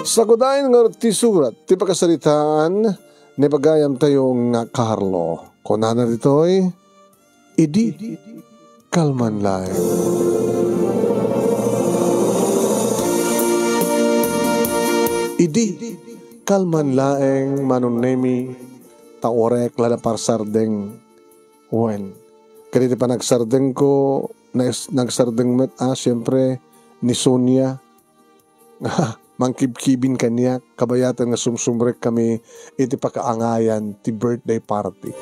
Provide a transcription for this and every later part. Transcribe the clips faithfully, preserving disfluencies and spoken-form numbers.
Sagudayen ngarud ti surat ti pakasaritaan ni bagayamtayo nga Carlo. Kunana ditoy, "Idi kalman laeng." Idi kalman laeng, Manong Nemi, ta uray la parsardeng. Wen, kadagiti panagsardengko, nas-, nagsardeng met, ah, siyempre, ni Sonia. Mangkibkibin kaniak, kabayatan nga sumsumrek kami iti pakaangayan ti birthday party.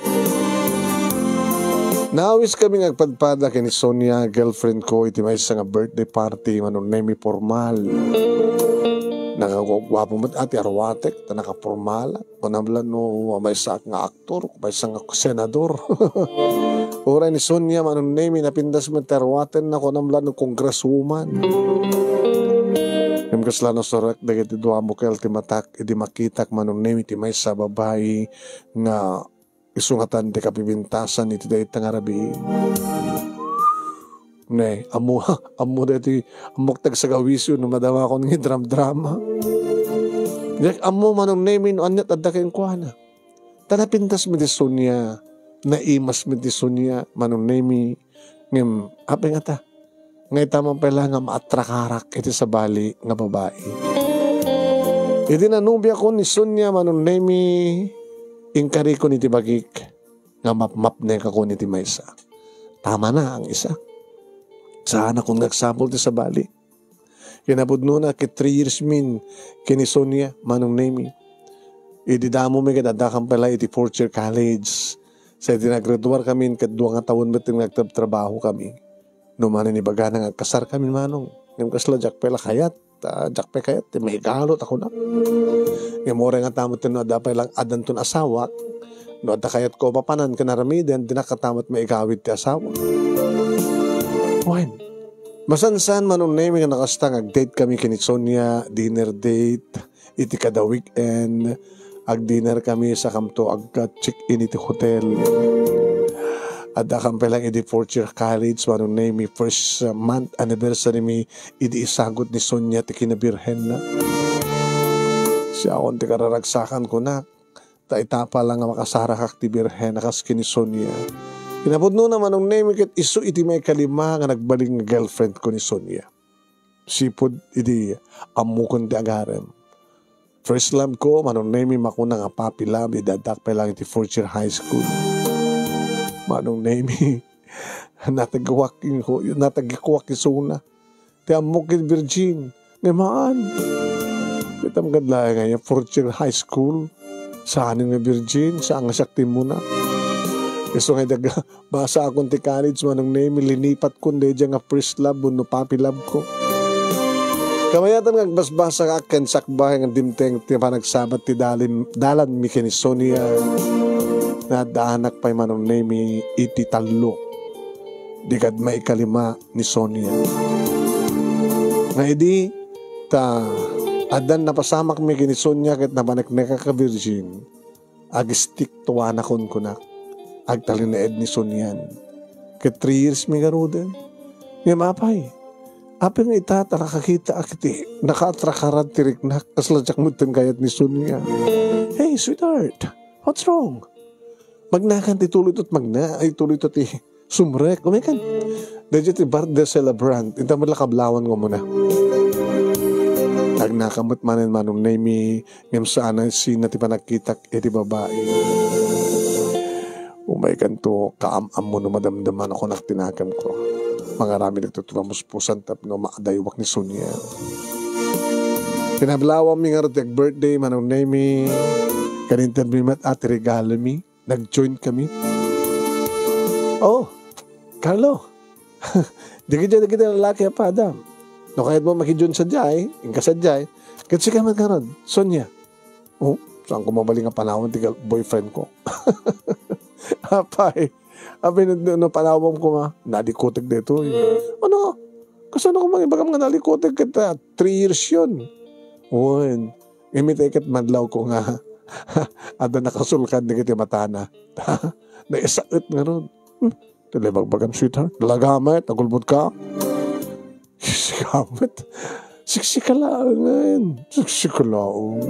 Naawis kami nga agpadpada ken ni Sonia, girlfriend ko, iti maysa nga birthday party, Manong Nemi, pormal. Nakaguguapo met, ah, ti arwatek, ta nakapormal. Kunam la no maysaak nga aktor, maysa nga senador. Uray ni Sonia, Manong Nemi, napintas met ti arwatenna, kunam la no congresswoman. Ngem kasla nasurek dagiti dua a bukel ti matak idi makitak, Manong Nemi, ti maysa a babai nga isu ngatan ti kapipintasan iti dayta nga rabii. Ne, ammo, ammo daytoy, ammok ti agsagawisyo no madamakon nga idramdrama. Diak ammo, Manong Nemi, no aniat adda kenkuana. Ta napintas met ti Sonia, naimas met ti Sonia, Manong Nemi, ngem apay ngata? Nga ita man pay la nga maatrakarak iti sabali nga babai. Idi nanubiakon ni Sonia, Manong Nemi, inkarikon iti bagik nga mapmapnekakon iti maysa. Tama na ang isa. Saanakon nga agsapul ti sabali. Kinapudnona, ket three years min ken ni Sonia, Manong Nemi. Idi damo mi ket adda kan pay la iti fourth year college. Sa idi naggraduar kami, ket dua nga tawen met nga agtrabtrabaho kami. No manen ibagana nga agkasar kami, Manong. Ngem kasla diak pay la kayat, ah, diak pay kayat ti maigalot a kunak. Ngem uray ngata met no adda pay lang addanton asawak, no adda kayatko a mapanan ken aramiden, dinak kata met maigawid ti asawa. Wen, masansan, Manong Nemi, nga nakasta nga ag-date kami ken ni Sonia, dinner date, iti kada weekend, ag-dinner kami, sakamto agka-check-in iti hotel. Adda kan pay lang idi fourth year college, Manong Nemi, first, uh, month anniversary mi, idi isagut ni Sonia ti kinabirhenna. Siakon ti kararagsakan, kunak, ta ita pay lang nga makasarakak ti birhen a kas ken ni Sonia. Kinapudnona, Manong Nemi, ket isu iti maikalima nga nagbalik nga girlfriend ko ni Sonia. Sipud idi ammokon ti agarem. First love ko, Manong Nemi, makuna nga puppy love, idi addak pay lang iti fourth year high school. Manong Nemi, natagikuak, natagikuak isuna. Ti ammok ket virgin. Ngem haan. Kitam kad laeng aya, fourth year high school. Saan nga virgin, saan nga siak ti immuna. Isu nga idag-, Basa akon ti college, Manong Nemi, linipat kon daydiay nga first love wenno puppy love ko. Kabayatan nga agbasbasa ken sakbay nga dimteng ti panagsabat ti dalim-, dalanmi ken ni Sonia. Naddaanak pay, Manong Nemi, iti tallo. Di kad maikalima ni Sonia. Nga idi, ta, addan napasamakmi ken ni Sonia ket napaneknekak a virgin. Ag-stick to anakon, kunak. Agtalinaed ni Sonian. Ket three years mi ngaruden. Ngem apay, apay nga ita ta nakakitaak iti nakaatrakaran ti riknak, kasla diak metten kayat ni Sonia. Hey, sweetheart, what's wrong? Magnakan ti tuloy tot magna, ay tuloy tot ti sumrek, umikan. Daydiay ti birthday celebrant, inta met la kablawan nga umuna. Nagnaka met manen Manong Nemi, ngem saan a sina ti panagkitak iti babai. Umaykanto, kaam-ammo no madamdama no kunak ti nakemko. Mangaramidek ti tumamuspusan tapno maadaywak ni Sonia. Kinablawammi ngarud ti ag-birthday, Manong Nemi. Kanintan mi met a ti regalomi. Nag-join kami. Oh, Carlo. Dagiti, dagiti lalaki a pada. No kayatmo maki-join sadiay, inka sadiay. Ket sika met ngarud, Sonia. Oh, saan ko mabalin nga panawan ti gal-, boyfriend ko? Apay, apay no, no, no panawam ko nga, nalikutek daytoy. Ano? Kasano ko mangibagam nga nalikutek ket, ah, three years yun? Wen, Imitay ket madlaw ko nga adda nakasulkad dagiti matana. Naisaet ngarud. Hmm, ti la ibagbagam, sweetheart. Talaga met, agulbod ka. Sika met. Siksika laengen. Siksika laeng.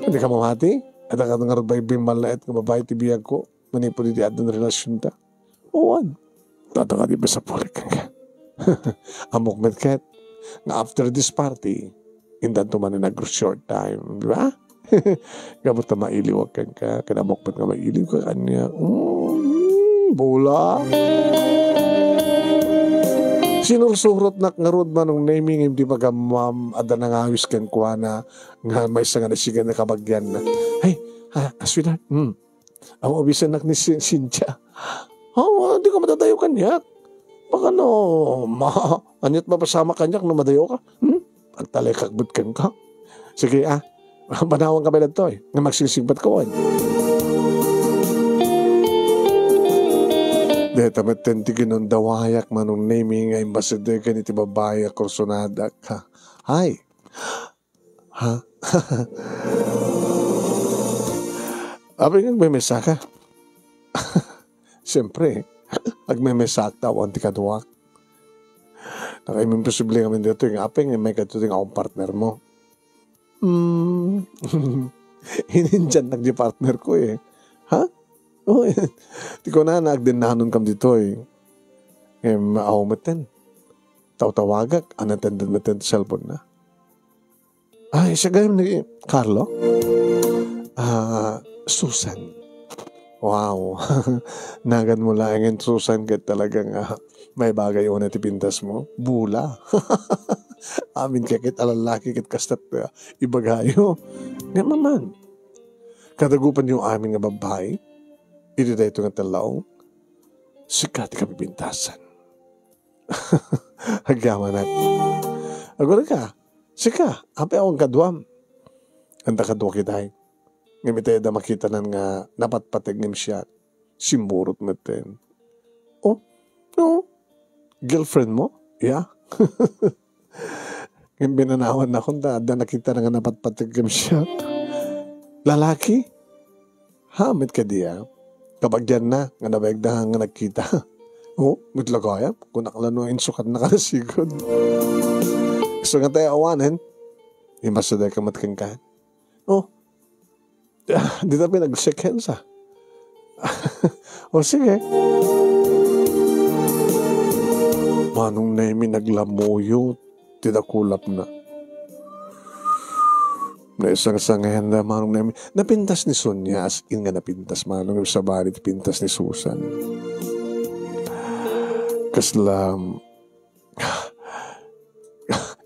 Dika mamati? Adda ka ngarud baybay malnaet nga babai ti biagko manipud idi adda nga relasionta? Wen. Adda kadi masapulik kenka. Ammok met ket nga after this party, intanto manen ag-short time, di ba? Gapu ta mailiwak kenka, ket ammok met nga mailiwka kaniak. Mm, bula. Sinursurotnak ngarud, Manong Nemy, ngem di magammam, adda nangawis kenkuana nga maysa nga nasigen nga kabagianna. Ay, ah, sweetheart, hmm. Aw, abisenak ni Ci-, Cynthia. Oh, di ka madadayo kaniak. Baka no, ma-, aniat mapasamak kaniak no madayo ka. Hmm? Agtalekak met kenka. Sige, ah. Banawan ka ba datoy? Nga magsingsigbat ka, wen? Deta met ti kinundawayak, Manong Nemy, nga imbasidegen iti babai a kursonadak. Ha? Ay, Ha? Apay nga agmemesa ka? Siyempre, agmemesa ak ta awan ti kaduak. Nakaimposible ngamin ditoy nga apay nga may kadto ti nga awan partner mo. Hmm. Inindiannak di partner ko eh. Ha? Oh, ti kunana, agdennanon kam ditoy. Em, aw metten. Tawtawagak, unattended metten ti cellphone na. Ay, siya gayam ni Carlo? Ah, Susan. Wow. Nagan mo laengen, Susan, ket talaga nga may bagay una ti pintas mo. Bula. Amin ka ket a lallaki ket kasta ti ibagayo. Nga maman. Kadagupan yo amin nga babbai. Iti dayto nga tallaong. Sika ti kapipintasan. Agyamanak. Agurayka, sika, apay awan kaduam? Anta kadua kitay. Ngem itay adda makitanan nga napatpateg ngem siak. Simburot metten. Oh, no? Girlfriend mo? Yeah? Ngem binanawan na kun ta, adda nakitana nga napatpateg ngem siak. Lalaki? Ha, met kadi, ah. Kabagianna nga nabayagda nga nagkita. Oh, met la gayam, kunak la no insukatna ka sigud. Isu nga tayo awanen, imbasidek ka met kenka. Oh, dita pinag-check hands, ah. O sige. Manong Nemy naglamuyot ti dakulapna. Naisangsangayan da Manong Nemy. Napintas ni Sonia, as in nga napintas, Manong, sabali ti pintas ni Susan. Kasla,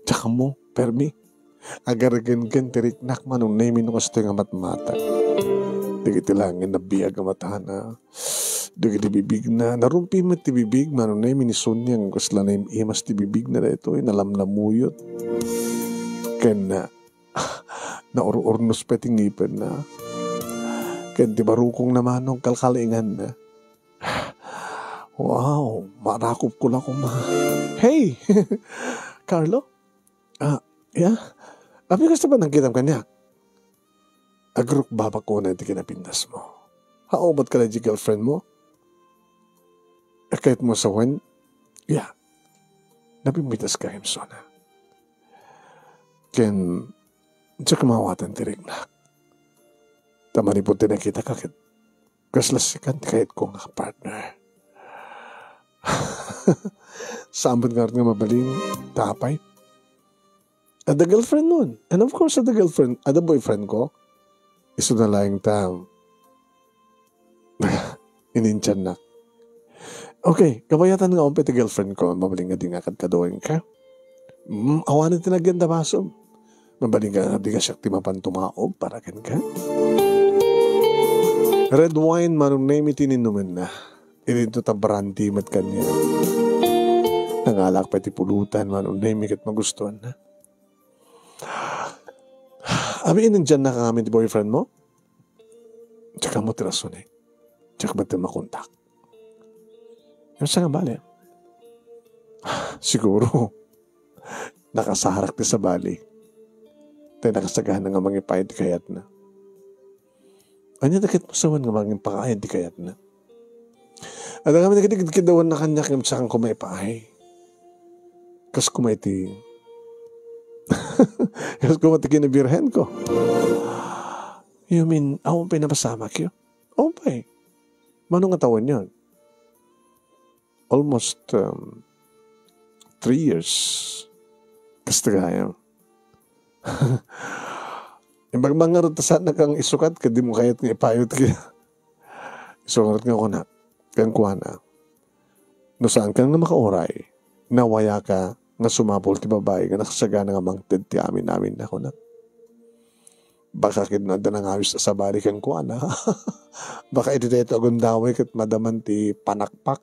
diak ammo, permi. Agargengen ti riknak, Manong Nemy, no kastoy nga matmata. Dagiti langit nabiag a matana. Dagiti bibigna, narumpi met ti bibig, Manong Nemy, ni Sonia, nga kasla naim-imas ti bibigna daytoy, nalamlamuyot. Ken, ah, naur-urnos pay ti ngipenna. Ken ti barukongna, Manong, kalkalinganna. Wow, marakop ko la koma. Hey! Carlo? Ah, yeah? Apay kasta ba nagkitam kaniak? Agrukbabak ko na iti kinapintas mo. Haubat ka la iti girlfriend mo? Akayat mo sa wen? Yeah. Napimitas ka, Imsona. Ken, diak maawatan ti riknak. Ta manipud ti nakita ka ket kasla sikan ti kayatko nga partner. Saan met ngarud nga mabalin, ta apay? Adda girlfriend nun. And of course, adda girlfriend, adda boyfriend ko. Isu na laeng ta, inintiannak. Okay, kabayatan nga umpay ti girlfriend ko, mabalin nga di nga kadkaduaen ka. Mm, awanen ti nagyan da basol. Mabalin nga di nga siak ti mapan tumaog para kenka. Red wine, Manong Nemy, ti inumenna. Idinto ta brandy met kaniak. Nangalak pay ti pulutan, Manong Nemy, ket magustuanna. Abi, inintiannak ngamin ti boyfriend mo? Diak ammo ti rason, eh. Diak met makontak. Ano sa nga bale? Siguro, nakasarak ti sabali. Tay nakasagana nga mangipaay ti kayatna. Ania dagiti masawen nga mangipaay ti kayatna? Adda kami dagiti kidkidawanna kaniak nga saan ko maipaay. Kas kuma iti Kas ko mati kinabirhen ko. You mean, awan pay napasamak yo? Awan pay. Mano nga tawen yon? Almost, um, three years. Kasta gayam. Imbag mangarod ta saan nakang isukat, kadi mo kayat nga ipayot kaya. Isu ngarud nga kuna, kenkuana, "No saanka nga makauray, nawayaka nga sumapul ti babai nga nakasagana nga mangted ti amin-amin," a kunak. Baka ket no adda nangawis a sabali kenkuana. Baka iti daytoy a gundaway ket madaman ti panakpak.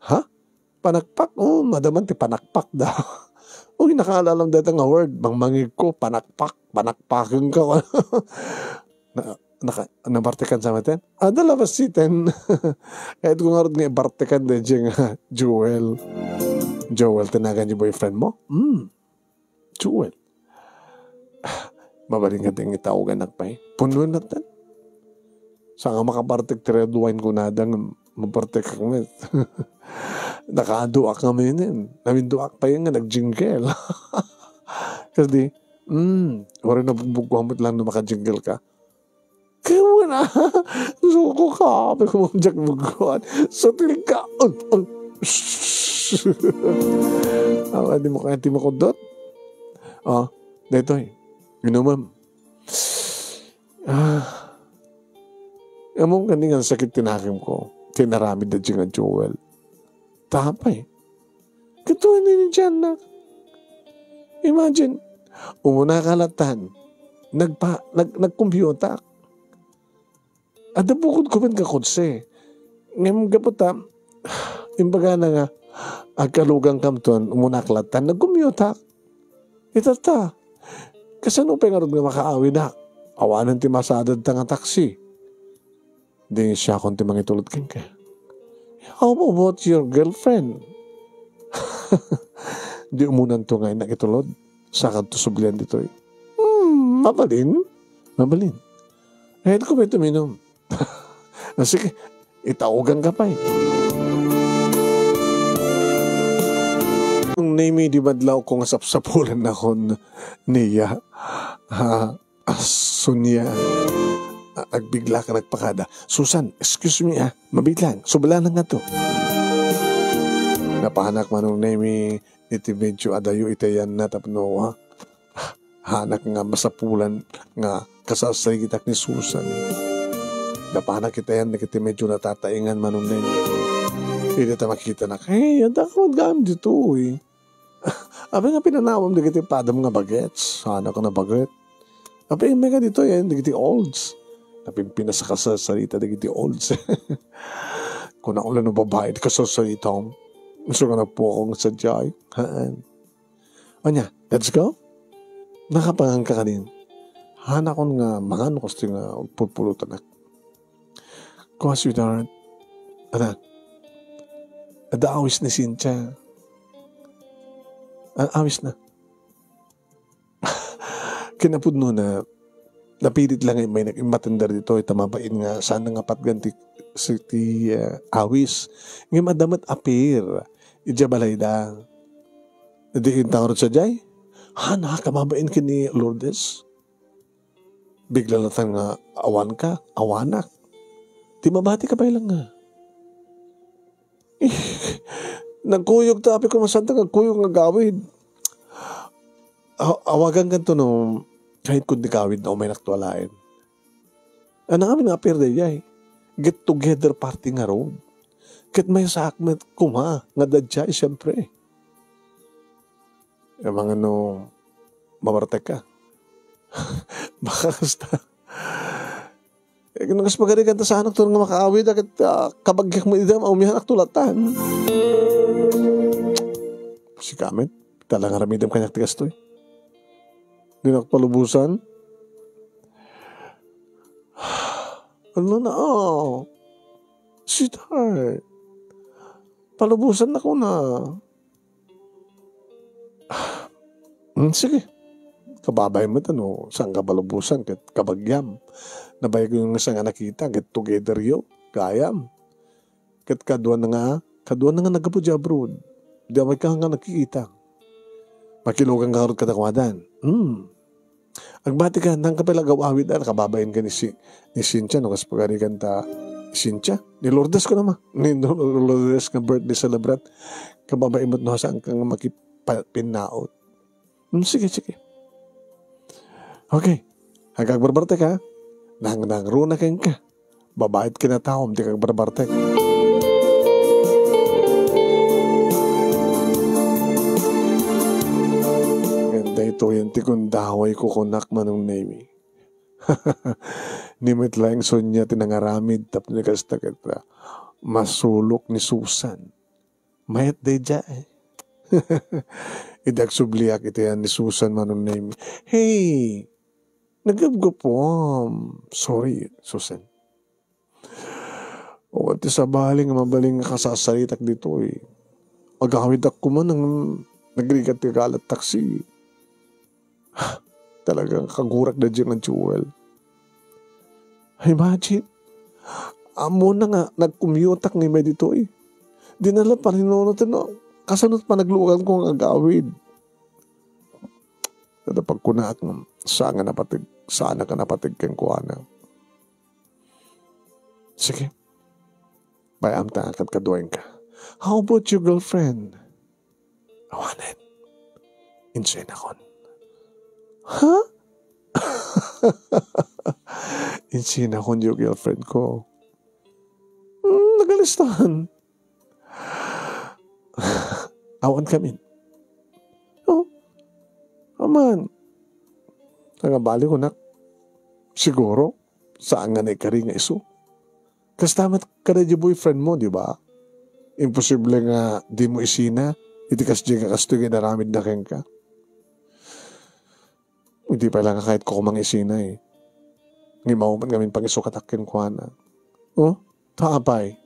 Ha? Panakpak? Oh, madaman ti panakpak da. Uy, nakaalalam dayta nga word. Mangmangig ko, panakpak. Panakpaken ka. Na, naka, nabartekan sa maten? Ada labas siten. Kayat ko ngarud nga ibartekan da dyan nga Joel. Joel, tinagan yung boyfriend mo? Hmm. Joel. Mabalin nga ding itaugan nakpay. Punuan natin. Sa nga makapartek ti red wine ko nadang mapartek ak met. Nakaduak nga menen. Naminduak pa yun nga nagjingkel. Kasi di, mm, wari na bugbugwa met lang no makajingkel ka. Kaya wala. Suko ka. Pero mo jak bugwan. Sutil ka. Ay, ay. Awa, di mo kaya ti makudot. Ah, daytoy. Inumam. Ah. Among kani nga sakit tinakim ko. Tinaramid na nga Joel. Tapay. Katuan ni Diana. Imagine, umuna ka latan. Nagpa, nag, nagkompyutak. Adda bukod ko pen ka kotse. Ngem gapu ta, imbaga na nga, agkalugan kam ton, umuna ka latan. Nagkompyutak. Ita ta. Kasano pay ngarud nga makaawidak? Awanen ti masadad ta nga taksi. Di siakon ti mangitulod kenka. How about your girlfriend? Di umunanto nga innak itulod. Sakadto sublian ditoy. Hmm, mabalin. Mabalin. Ay, ko may tuminom. Ah, sige, itaugan ka pay. Nung name di madlaw ko nga sapsapulan nakon niya. Ha? Asunia. A-, agbigla ka nagpakada. "Susan, excuse me, ah. Mabit lang. Subla na nga to." Napanak manong Nemi iti medyo adayo iti ayanna tapno, ha? Hanak nga masapulan nga kasasaitak ni Susan. Napanak iti ayan dagiti medyo natataingan manong Nemi. Iti ta makita na, "Hey, adda ka man gaan ditoy." Apay nga pinanawam dagiti padam nga bagets? Saan ako na baget? Apay nga ditoy, eh, dagiti olds. Napimpinas a kasasarita dagiti olds. Kuna ulo no babae, di kasasarita. Gusto nga nagpukaw nga sadiay. Haan. Anya, let's go? Nakapangan ka kanin. Hanakon nga mangan, gusto nga pulpulutan ak. Kuan, sweetheart. Ana, adda awis ni Cynthia. Ah, awis na. Kinapudno na, napilit lang nga immay nag-, immatender ditoy, ta mabain nga saan nga patgan ti, si, ti, ah, awis. Ngem adda met apir, idiay balayda. Di intang rod sadiay, hana, kamabain ken ni Lourdes. Bigla latan nga awanka, awanak. Ti mabati ka pay lang nga. Nagkuyog ta, apay ko masanta nga agkuyog nga agawid. A-, awagan kanto no, kahit kundi kawid na umay naktualain. Anang amin nga apir dayjay. Get together party nga room. Ket maysa ak met koma nga dayjay, siyempre. Amangan no mabartek ka. Baka kasta. Eh, no kas pagarigan ta saanak to nga makaawid, ket, ah, kabagiak mo ida, maumihan ak tulatan. Sika met, talaga ramidem kaniak ti kastoy. Dinak palubosan. Ano na, oh. Sweetheart. Palubosan na ko na. Hmm, sige. Kababay met no, saan ka palubosan ket kabagiam. Nabay ko yung saan nga nakita, get together yo, gayam. Ket kadua na nga, kadua na nga naggapu di abroad. Di amay ka nga nakikita. Makilugan ka ngarud kadakuada. Hmm. Agbati ka, nang ka pay la agaw-awid, ah, nakababain ka ni si-, ni Cynthia, no? Kas pagarigan ta Cynthia. Ni Lourdes ko naman. Ni Lourdes nga birthday celebrant. Kababain mo't no, saan kang makipinnaot. Hmm, sige, sige. Okay. Agkagbarbartek, ha? Nang, nangruna kenka. Babaet ken a taom ti kagbarbartek. Ngem daytoyen ti gundaway ko kunak, Manong Nemi. Ni met laeng Sonia ti nangaramid tapno kasta ket, ah, masulok ni Susan. Mayat daydiay. Idi agsubliak iti ni Susan, Manong Nemi. Hey! Nagapgapom. Sorry, Susan. O, ti sabali nga mabalin nga kasasaritak ditoy. Agawidak koma nang nagrigat ti galat taksi. Talagang kagurak da dyan nga Jewel. Imagine, ammona nga nagkumyutak nga imay ditoy. Di na la parinunot, no? Kasano't panaglugan ko nga agawid? Kada pagkunaak nga, saan nga napateg, saan ka napateg kenkuana. Sige. Bayam ta, agkadkaduayen ka. How about your girlfriend? Awanen. Insinakon. Ha? Insinakon your girlfriend ko. Hmm, nagalistan. Awan kami. Oh, aman. Nangabali ko, nak. Siguro, saan nga naikari nga isu. Kasta met kada di boyfriend mo, di ba? Imposible nga di mo isina, iti kasdi nga kastoy nga inaramid na kenka. Iti pay la nga kayat ko koma nga isina, eh. Ngem awan man ngamin pangisukatak kenkuana. Oh, ta apay.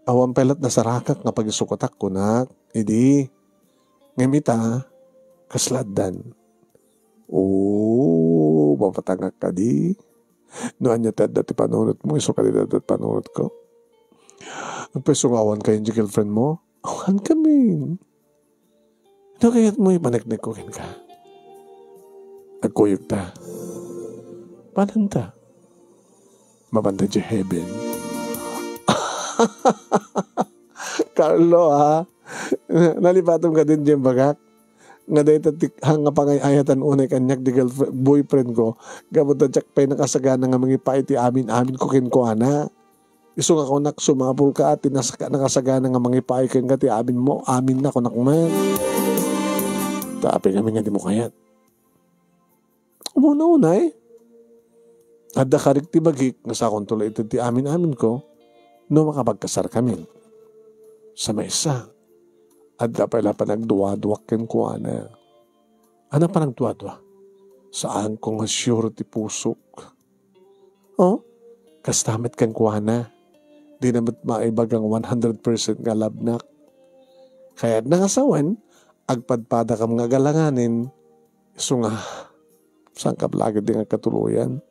Awan pay la't nasarakak nga pangisukatak kunak. Idi, ngem ita, kasla addan. Oh, mapatangak kadi. No ania ti adda ti panunot mo, isu kadi ti adda ti panunot ko. Agpayso nga awan kayo di girlfriend mo? Awan kami. No kayat mo ipaneknek ko kenka. Agkuyog ta. Panan ta? Mabanda di heaven. Carlo, ha? Nalipatom ka din di bagak? Nga dayta ti, ha, nga pangay-ayatan unay kaniak di girlfriend, boyfriend ko. Gapu ta diak pay nakasagana nga mangipaay ti amin-amin ko kenkuana. Isu nga kunak, sumapul ka, ti nasaka-, nakasagana nga mangipaay kenka ti amin mo, amin na kunak man. Ta apay kami nga di mo kayat. Umuna-una, eh. Adda karik ti bagik nga sakonto la ited ti amin-amin ko no makapagkasar kami. Sa maysa, adda pay la panagduaduak kenkuana. Ano panagduadua? Saan ko nga sure ti pusok. Oh, kasta met kenkuana. Di na met maibagang one hundred percent nga love nak. Kayatna nga sawen, agpadpadakam nga agalanganen, isu nga, saan ka lagi di nga katuloyan?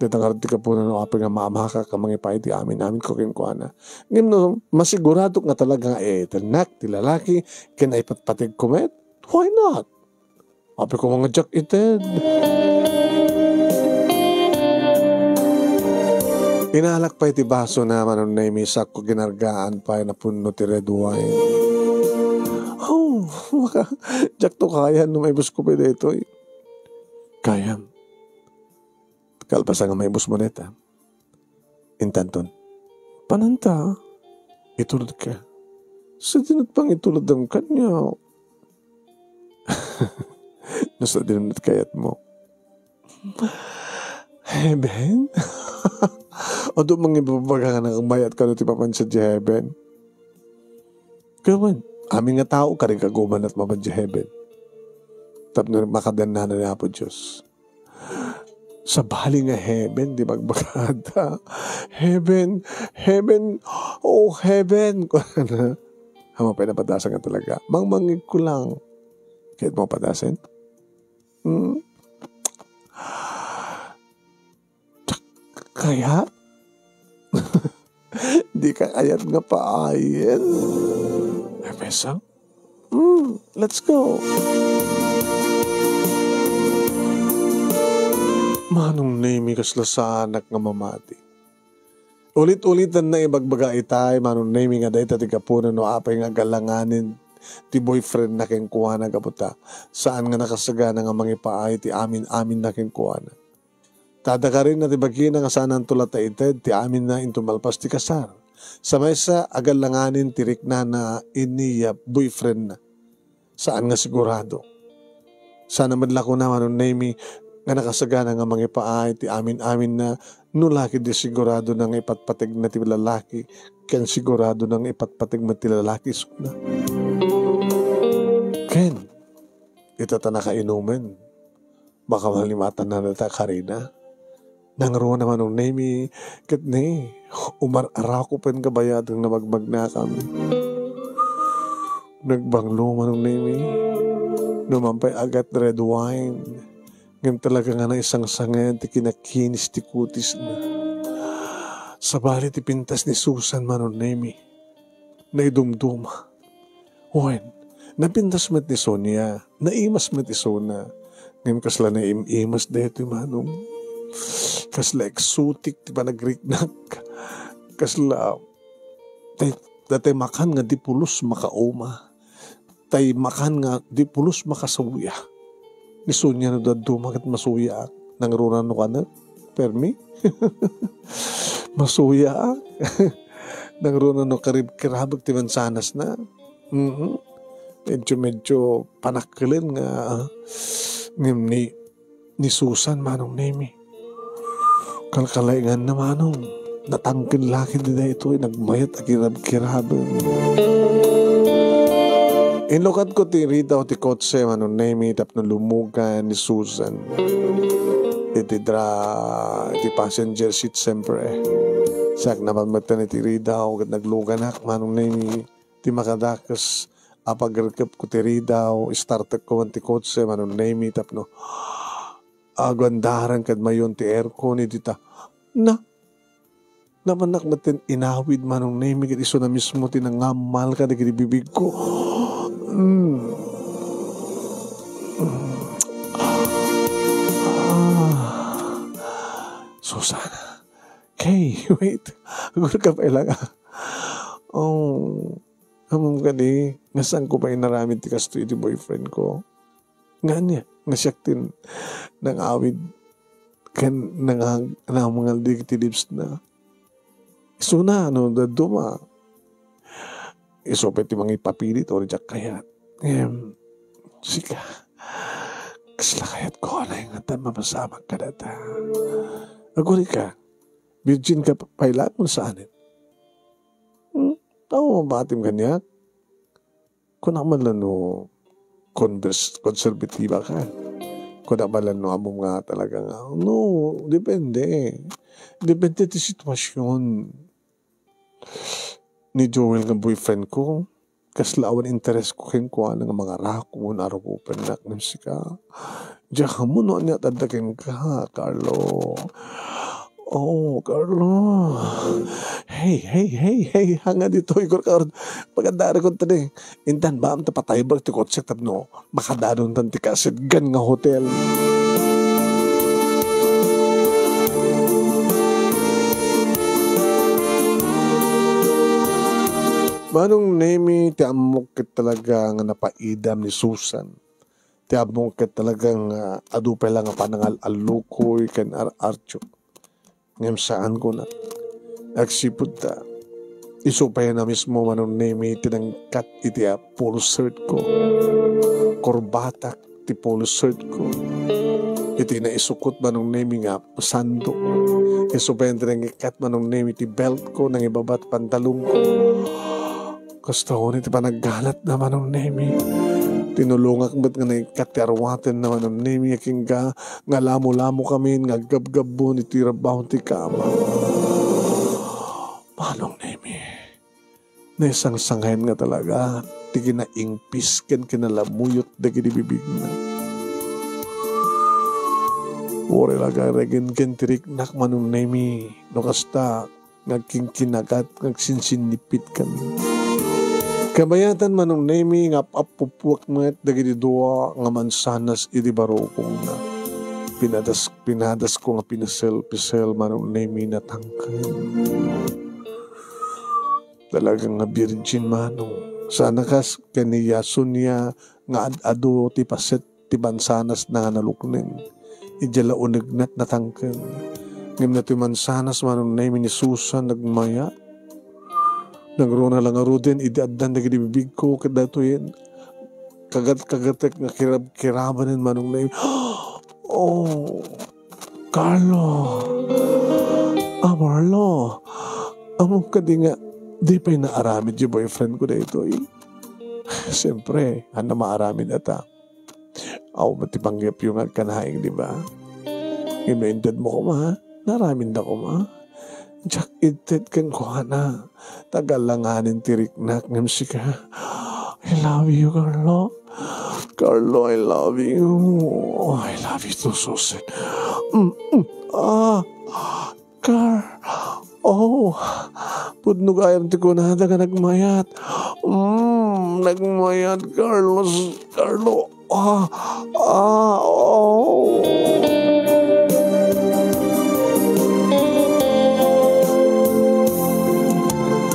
Deta nga ti kapuna no apay nga maamaka ka mangipaay ti amin-amin ko kenkuana. Ngem no, masigurado nga talaga nga, eh, ti anak, ti lalaki, ken ay patpateg ko met, why not? Apay ko nga diak ited. Inalak pay ti baso na, Manong Nemi, sakko ginargaan pay napunno ti red wine. Oh, maka, diak to kaya no maibus ko pay daytoy. Kayam. Kalpasan nga maibus mo deta. Intanton, pananta, itulod ka. Sa dinat pang itulod ang kanya. Nasa dinat kayat mo. Heaven? Adu mangibabaga nga nakamayat ka no ti papansa di heaven. Kawan, amin nga tao, karing kaguman at mapan di heaven. Tapno makadanna na ni Apo Diyos. Sabali nga heaven, di magbagada. Heaven, heaven, oh, heaven. Hama pay napadasan nga talaga. Mangmangig ko lang. Kahit mo padasin? Hmm? Kaya? Di ka kayat nga paayen? Ay, mesang? Hmm. Let's go! Manong Nemi, kasla saanak nga mamati. Ulit-ulitan na ibagbaga itay, Manong Nemi, nga dayta ti gapuna no apay nga agalanganin ti boyfriend na kenkuana gapu ta saan nga nakasagana nga mangipaay ti amin-amin na kenkuana. Ta adda karin na ti bagina nga saananto la ta ited ti aminna inton malpas ti kasar. Sa maysa, agalanganin ti riknana iniya boyfriend na. Saan nga sigurado. Sana met la kuna, Manong Nemi, nga nakasagana nga mangipaay ti amin-aminna no la ketdi sigurado na nga ipatpategna ti lalaki ken sigurado na nga ipatpateg met ti lalaki isuna. Ken, ita ta nakainumen, baka malimatanna dayta karina. Nangruna, Manong Nemi, ket ni, umar-arako pen kabayatan nga magmagnakam. Nagbanglo, Manong Nemi, no man pay agat red wine, ngem talaga nga naisangsangen ti kinakinis ti kutisna. Sabali ti pintas ni Susan, Manong Nemi, naidumduma. Wen, napintas met ni Sonia, naimas met isuna. Ngem kasla naim-imas daytoy, Manong. Kasla eksotik ti panagriknak. Kasla, tay, tay makan nga di pulos makauma. Tay makan nga di pulos makasuya. Ni Sonia no dadduma ket masuyaak. Nangruna no kanek, permi? Masuyaak. Nangruna no karib-, kirabek ti mansanasna. Mhm. Medyo, medyo panakkelen nga, ah, ngem ni, ni Susan, Manong Nemi. Kalkalainganna, Manong. Natangken la ketdi daytoy, nagmayat a kirab-kiraben. Inlukatko ti ridaw ti kotse, Manong Nemi, tapno lumugan ni Susan iti dra-, iti passenger seat, siyempre. Siak naman met iti ridaw, ket nagluganak, Manong Nemi, ti makadakes a pagrekepko ti ridaw, istartekko man ti kotse, Manong Nemi, tapno aguandaren kad mayon ti aircon, idi ta, na, napanak metten inawid, Manong Nemi, ket isuna mismo ti nangammal kadagiti bibigko. Mm. Ah. Susana. Hey, wait. Agurka pa lang, ah. Oh, amom kadi, nga saan ko pa inaramid ti kastoy iti boyfriend ko. Nga ania, nga siak ti nangawid ken nangag-, nangamangal dagiti lips na. Isuna, no, dadduma. Isu pay ti mangipapilit, o diak kayat. Ngem, sika, kasla kayatko, anay nga tan mapasamak kadata. Agurika, virgin ka pa-, pay laeng, saan it? Hmm? Tao, mabatim kaniak? Kunak man lang no convers-, konserbatiba ka. Kunak man lang no ammom nga talaga nga, no, depende. Depende ti sitwasyon. Ni Joel nga boyfriend ko, kasla awan interes ko kenkuana nga mangarakon, arugopennak ngem sika. Diak ammo no ania ti adda kenka, Carlo. Oh, Carlo. Hey, hey, hey, hey, hanga ditoy, Carlo. Pagandari ko tadi. Intan ba, am ta patay ba ti kotsek tapno makadadon tan ti kasidgan nga hotel. Manong Nemi, ti ammok ket talaga nga napaidam ni Susan. Ti ammok ket talaga nga adu pay la nga panangal-allukoy ken ar-artiok. Ngem saan, kuna. Agsipud ta, isu pay a mismo, Manong Nemi, ti nangikkat iti a polo shirt ko. Korbatak ti polo shirt ko. Iti naisukot, Manong Nemi, nga sando. Isu pay ti nangikkat, Manong Nemi, ti belt ko, nangibabat pantalon ko. Kasta unay ti panaggalatna, Manong Nemi. Tinulongak met nga naikkat ti arwatenna, Manong Nemi, a kingga nga lamo-lamo kami nga aggabgabbon iti rabaw ti kama. Manong Nemi, naisangsangayan nga talaga ti kinaingpis ken kinalamuyot dagiti bibigna. Uray la garegen ken ti riknak, Manong Nemi, no kasta, nga agkinkinagat, nga agsinsinnipitkami. Kabayatan, Manong Nemi, nga ap-appupuak met dagiti dua nga mansanas iti barukongna. Pinadas-, pinadasko nga pinesel-pisel, Manong Nemi, natangken. Talaga nga birgin, Manong. Saan a kas ken ni Yasonia nga ad-adu ti paset ti mansanasna nga nalukneng. Idiay la unegna natangken. Ngem datoy mansanas, Manong Nemi, ni Susan, nagmayat. Nagruna la ngaruden idi addan dagiti bibigko ket datoyen kagat-kagatek nga kirab-kirabanen, Manong Nemi. Oh, Carlo! Ah, Marlo! Ammom kadi nga di pay naaramid ti boyfriend ko daytoy? Siyempre, ania maaramid ata. Aw, met ti panggepyo nga agkanaing, di ba? Ngem no intedmo koma, naaramidna koma. Diak inted kenkuana. Tagal la nganin ti riknak ngem sika. I love you, Carlo. Carlo, I love you. I love you too, Susan. Mm, mm. Ah, Car-, oh, pudno gayam ti kunada nga nagmayat. Mm, nagmayat, Carlos, Carlo. Ah, ah, oh.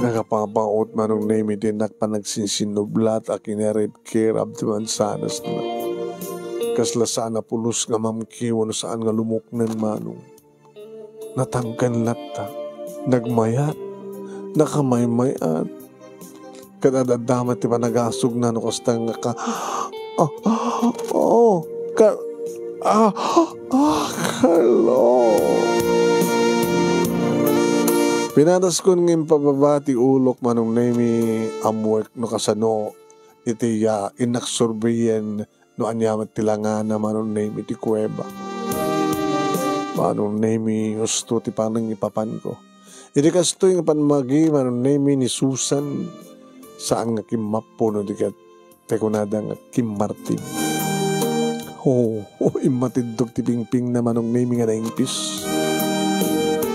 Nakapapaot, Manong Nemi, ti innak panagsinsinnublat a kinirabkirab ti mansanasna. Kasla saan a pulos nga mamkiw wenno saan nga lumuknen, Manong. Natangken latta. Nagmayat. Nakamaymay-at. Ket ad-adda met ti panagasugna no kasta nga ka-, ah, ah, oh, ka-, ah, ah, Carlo. Pinadaskon nga impababa ti ulok, Manong Nemi, ammoek no kasano iti, ah, innak surveyen no ania met ti langana, Manong Nemi, ti kuweba. Manong Nemi, husto ti panangipapanko. Idi kastoy nga pammagi, Manong Nemi, ni Susan, saan nga kimmappo no di ket ti kunada nga kimmartib. Oh, oh, immatiddog ti pingpingna, Manong Nemi, nga naingpis.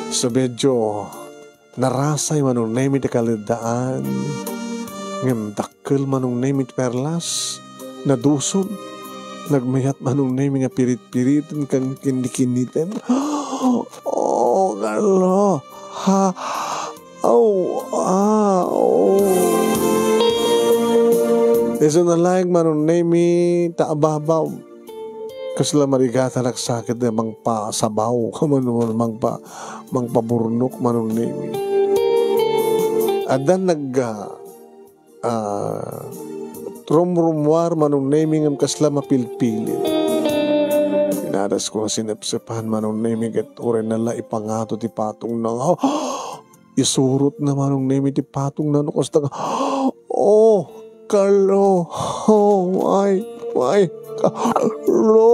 Sa medyo narasay, Manong Nemi, ti kaleddaan. Ngem dakkel, Manong Nemi, ti perlas. Nadusog. Nagmayat, Manong Nemi, nga pirit-piriten ken kinnikinniten. Oh, Carlo. Ha? Oh, ah, oh. Isu nalaing, Manong Nemi, ta ababaw. Kasla marigatan a sakit nga mangpasabaw, mano, mangpa-, mangpaburnok, Manong Nemi. Addan nag-, ah, ah, rumrummuar, Manong Nemi, ngem kasla mapilpilit. Pinadasko nga sinepsepan, Manong Nemi, ket uray na la ipangato ti patongna. Isurotna, Manong Nemi, ti patongna no kasta nga, "Oh, Carlo! Oh, my, my Carlo!"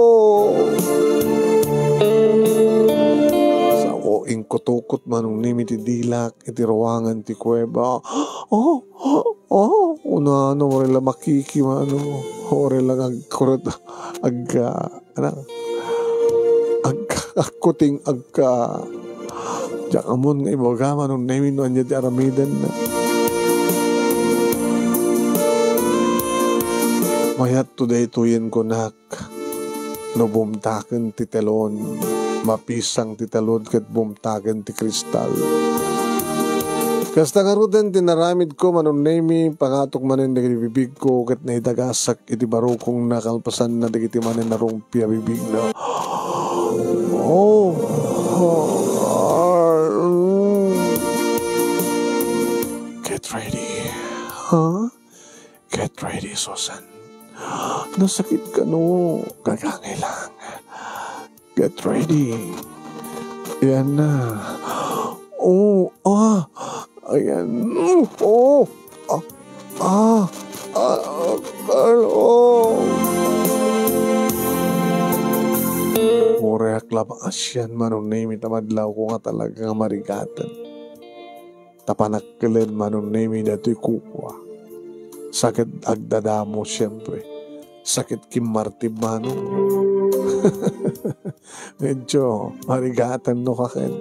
Sao inkutukot, Manong Nemi, ti dilak iti ruangan ti kuweba. "Oh, oh, oh, kunana, uray la makiki, Manong, uray la agkuret, ag-, ah, Anak, ag-, agkuting agka. Diak ammon nga ibaga, Manong Nemi, no ania ti aramidenna. Mayat to daytoyen, kunak. No bumtaken ti telon, mapisang ti telon ket bumtaken ti kristal. Kasta ngaruden ti naramidko, Manong Nemi, pangatok manen dagiti bibigko ket naidagasak iti barukongna kalpasanna dagiti manen a rungpi a bibigna. Oh, oh, mm. Get ready. Huh? Get ready, Susan. Nasakit kano? Gagangay lang. Get ready. Ayan na. Oh, ah. Ayan. Oh, ah. Ah. Ah. Ah. Oh. Uray ak la maasian, Manong Nemi, ta madlawko nga talaga nga marigaten. Ta panakkelen, Manong Nemi, datoy kukua. Sakit agdadamo, siempre. Sakit kimmartib, Manong. Medyo marigaten no kaken.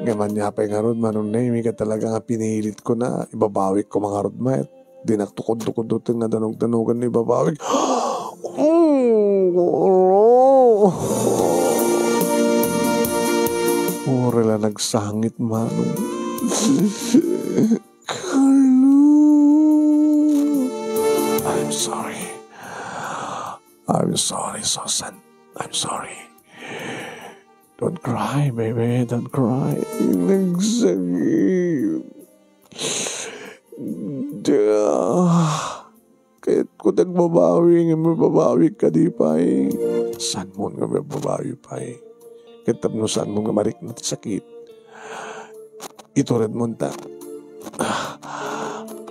Ngem ania pay ngarud, Manong Nemi, ket talaga nga pinilitko na, ibabawikko man ngarud met. Dinak tukod-tukodoten nga danog-danogan ni babawig. Oh, Carlo. Uray la nagsangit, Manong. Carlo. I'm sorry. I'm sorry, Susan. I'm sorry. Don't cry, baby. Don't cry. Nagsakit. Da. Kayatko ti agbabawi, nga mababawi kadi pay. Saan mo nga mababawi pay? Ket tapno saan mo nga marikna ti sakit, itured mo ta. Ah,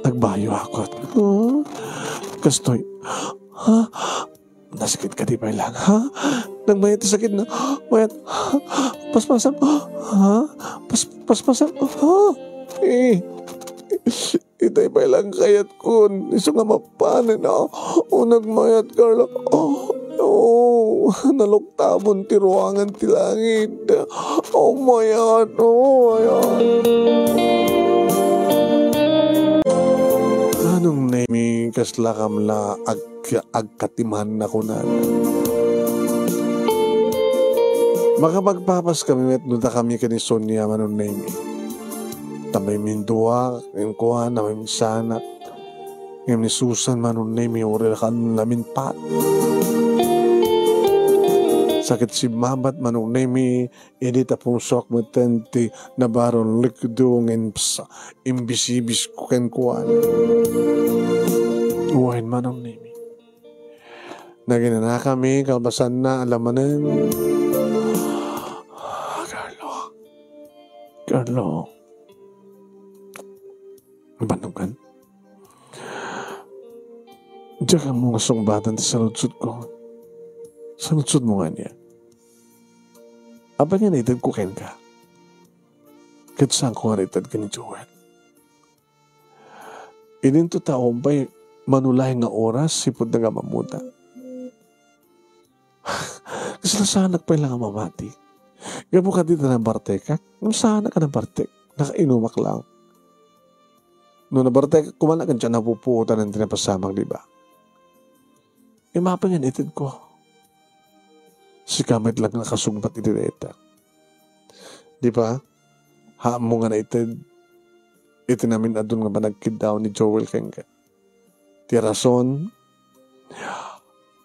nagbayo ako. Huh? Kastoy. Ha? Nasakit kadi pay lang, ha? Nagmayat ti sakit na. Mayat. Paspasam. Ha? Pas, paspasam. Ha? Eh. Itay pay lang kayatkon. Isu nga mapanen, ah. O, nagmayat, Carlo. Oh, oh, naluktabon ti ruangan ti langit. Oh, mayat. Oh, mayat. Manong Nemi, kasla kam la ag-, agkatiman na kunana. Makapagpapas kami met no dakami ken ni Sonia, Manong Nemi. Ta maimindua, kenkuana, maimsanak. Ngem ni Susan, Manong Nemi, uray la kan laminpat. Sakit simmabat, Manong Nemi, idi ta pungsuak metten ti nabaron likdo nga imps-, imbisibis ko kenkuana. Wen, Manong Nemi. Naginanakami, kalpasanna, ala manen. Carlo. Carlo. Bannogan. Diak ammo nga sungbatan ti saludsodko. Saludsodmo nga ania? Apay nga naitedko kenka? Ket saanko nga naited ken ni Joel? Idinto ta umpay manulay nga oras, sipud nga mammuta. Kasla saanak pay la nga mamati. Gapu kadi ta nabartekak, ngem saanak a nabartek. Nakainumak lang. No nabartekak koma, ket diak napupuotan ti napasamak, di ba? Ngem apay nga naitedko? Sika met lang nakasungbat iti dayta. Di ba? Haanmo nga naited iti namin-adun nga panagkiddaw ni Joel kenka. Ti rason,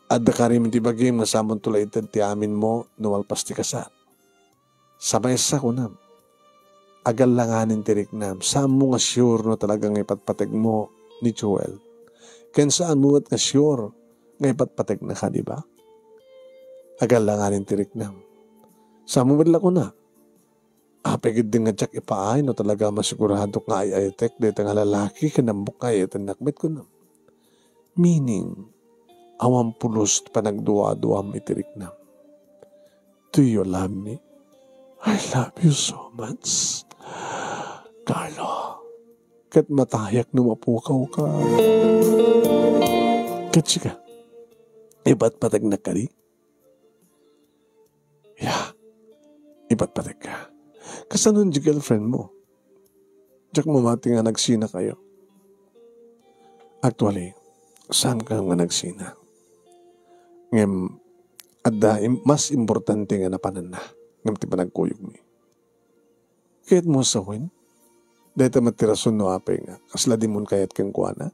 adda karim iti bagim nga samonto la ited ti aminmo no malpas ti kasar. Sa maysa, kunam, agallanganen ti riknam. Saanmo nga sure no talaga nga ipatpategmo ni Joel. Ken saanmo met nga sure nga ipatpategna kadi ba? Agallanganen ti riknam. Saanmo met la kuna, apay ketdi nga diak ipaay no talaga masiguradok nga ay-ayatek dayta nga lalaki ken ammok nga ay-ayatennak met, kunam. Meaning, awan pulos ti panagduaduam iti riknam. Do you love me? I love you so much, Carlo. Ket matayak no mapukawka. Ket sika, ipatpategnak kadi? Ya, ipatpategka. Kasano ti girlfriendmo? Diak mamati nga nagsinakayo. Actually, saanka nga nagsina. Ngem, adda im-, mas importante nga napananna ngem ti panagkuyogmi. Kayatmo a sawen? Dayta met ti rason no apay nga kasla dimon kayat kenkuana.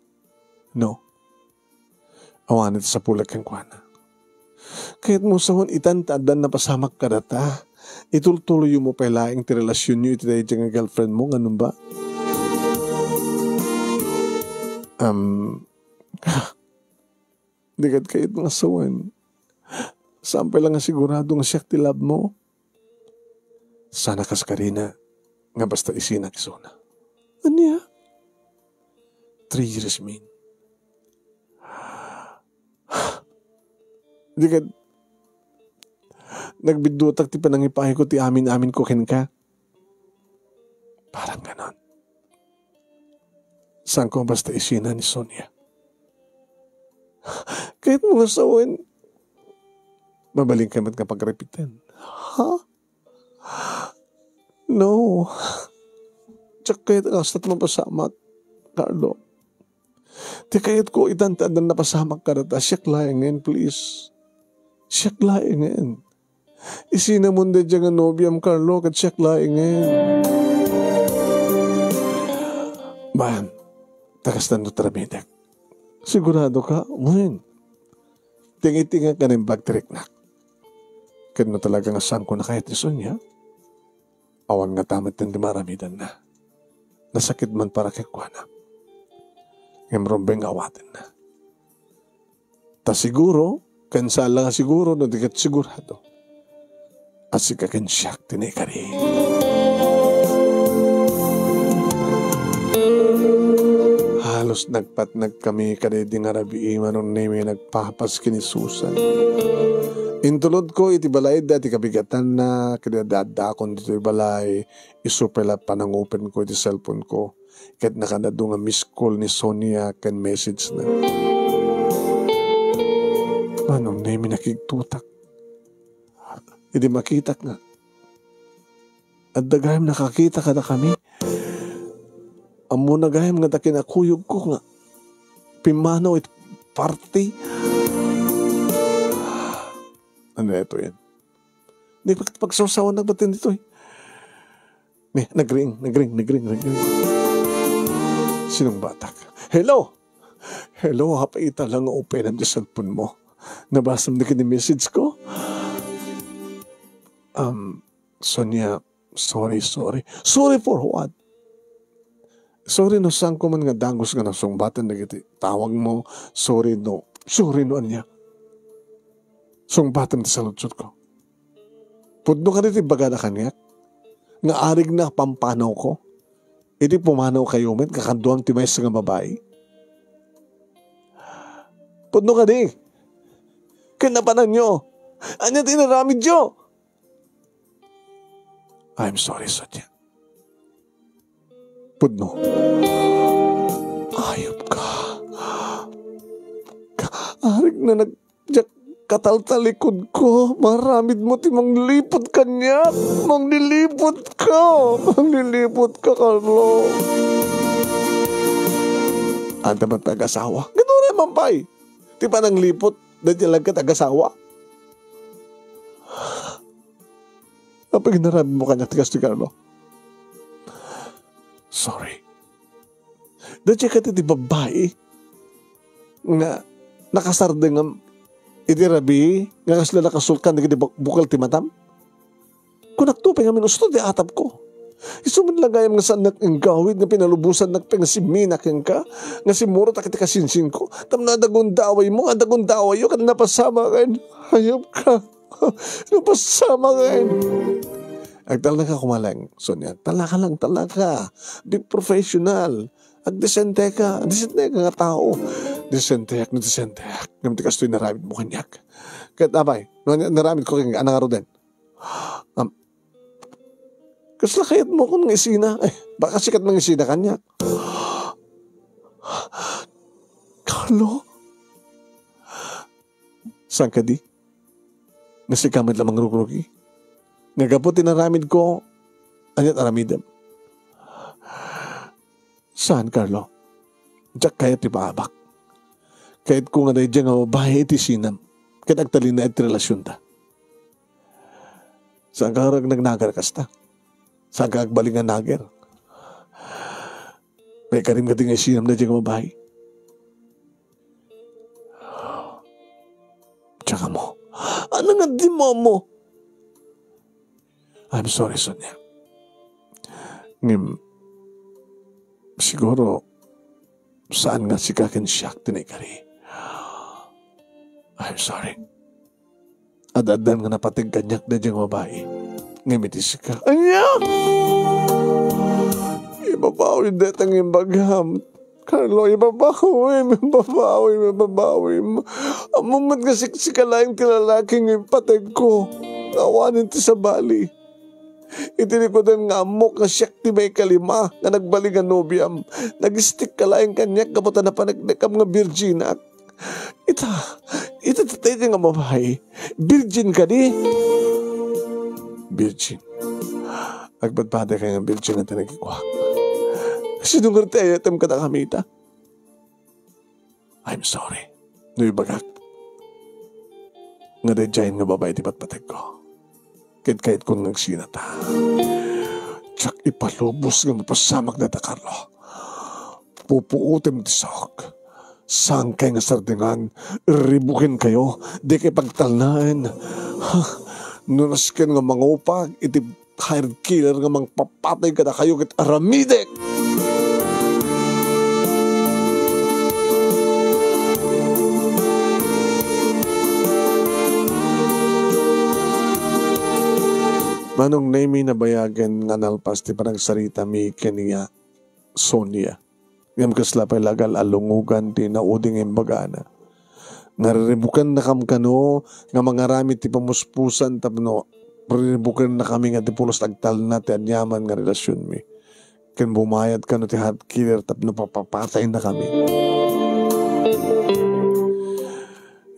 No. Awan ti sapulek kenkuana. Kayatmo a sawen, itan ta addan napasamak kadata. Itultuloyyo pay laeng ti relasionyo iti daydiay nga girlfriendmo, nganum ba? Um, di kad kayat nga sawen. Saan pay la nga sigurado nga siak ti love mo? Sana kas karina nga basta isinak isuna. Ania? Three years, min. Di kad nagbiddutak ti panangipaayko ti amin-amin ko kenka. Parang ganon. Saanko basta isina ni Sonia? Kayatmo nga sawen, mabalinka met nga pagripiten. Ha? No. Diak kayat nga kastat mapasamak, Carlo. Ti kayatko itan ti addan napasamak kadata, siak laengen, please. Siak laengen. Isinamon daydiay nga nobiam, Carlo, ket siak laengen. Bayan, ta kastan no tramidek. Sigurado ka? Wen. Tingitingak nga naimbag ti riknak. Ket no talaga nga saanko nakayat ni Sonia, awan ngata met ti maaramidanna. Nasakit man para kenkuana. Ngem rumbeng nga awatenna. Ta siguro, ken saan la nga siguro, no di ket sigurado, a sika ken siak ti naikari. Halos nagpatnagkami kadaydi nga rabii, Manong Nemi, nagpapas ken ni Susan. Intulodko iti balayda ti kabigatanna, ket adda-addakon ditoy balay, isu pay la panangupenko iti cellphone-ko, ket nakanado nga miss call ni Sonia ken message-na. Manong Nemi, nakigtutak. Idi makitak nga, adda gayam nakakita kadakami. Ammona gayam nga ta kinakuyogko nga pimmanaw iti party. Ano ito yan? Di pag-, pagsawsawan na batin dito eh. Ni, nagring, nagring, nagring, nagring. Sinong batak? Hello? Hello, apay ita lang nga openem ti cellphone mo. Nabasam di kini message ko? Um, Sonia, sorry, sorry. Sorry for what? Sorry no saanko man nga dagus nga nasungbatan dagiti tawag mo. Sorry no, sorry no ania. Sungbatem ti saludsodko. Pudno kadi ti ibagada kaniak nga arigna a pampanawko iti pumanawkayo met nga kaduam ti maysa nga babai? Pudno kadi? Ken napananyo? Ania ti inaramidyo? I'm sorry, Sonia. Pudno. Ayop ka. Ka-, arigna nag-, diak kataltalikod ko. Maramid mo ti mangliput kaniak. Mangliliput ka. Mangliliput ka, Carlo. Anta man pag-asawa. Ganun man pay. Ti panangliput, dati lang ka tag-asawa. Apay ginaramid mo kaniak ti kastoy, Carlo? Sorry. Dati ka ti babai nga nakasardengam iti rabii nga kasla nakasulkan dagiti buk-, bukel ti matam? Kunakto pay nga minusto ti atapko. Isu met la gayam nga saannak inggawid nga pinalubosannak pay nga simmina kenka, nga simmurotak iti kasinsinko, tapno adda gundawaymo, adda gundawayyo, ket napasamaken. Hayop ka. Napasamaken. Agtalnaka koma laeng, Sonia. Agtalnaka lang, agtalnaka. Be professional. Agdesenteka. Agdesenteka nga tao. Desenteak no desenteak. Ngem ti kastoy inaramidmo kaniak. Ket apay, no, naramidko kenka, ania ngaruden? Am, kasla kayatmo kon nga isina? Eh, baka sika ti mangisina kaniak. Carlo? Saan kadi? Nga sika met la mangrugrugi? Nga gapu ti inaramidko, ania ti aramidem? Saan, Carlo. Diak kayat ti paabak. Kayatko nga daydiay nga babai iti isinam ket agtalinaed ti relasionta. Saanka nga agnanager kasta? Saanka agbalin nga nager? Maikarim kadi nga isinam daydiay nga babai? Tsaka mo. Ano nga di mo mo? I'm sorry, Sonia. Ngem, siguro, saan nga sika ken siak ti naikari. I'm sorry. Ad-addan nga napateg kaniak daydiay nga babai. Ngem iti sika. Ania? Ibabawi dayta nga imbagam. Carlo, ibabawim, ibabawim, ibabawim. Ammom met nga siksika laeng ti lalaki nga impategko. Awanen ti sabali. Iti likudan nga ammok nga siak ti maikalima nga nagbalin nga nobiam, nagistikka laeng kaniak gapu ta napaneknekam nga birjinak. Ita, ita, ita, ita nga babai, birjin kadi? Birjin. Agpadpadakay nga birjin nga tinagikuak. Sino nga ti ayatem kadakami ita? I'm sorry no ibagak nga daydiayen nga babai ti patpategko. Ket kayatkon nga agsinata. Diak ipalubos nga mapasamak dayta, Carlo. Pupuotem ti saok. Saankay nga sardingan, ribukenkayo, dikay pagtalnaen. Ha? No nasken nga mangupag iti hired killer nga mangpapatay kadakayo ket aramidek. Manong Nemy, nabayagen nga nalpas ti panagsaritami ken ni Sonia. Ngem kasla pay lagal a lungogan ti naudi nga imbagana. Nga riribukennakam kano nga mangaramid ti pamuspusan tapno riribukennakami nga di pulos agtalna ti aniaman nga relasionmi. Ken bumayad kano ti heart killer tapno papapataynakami.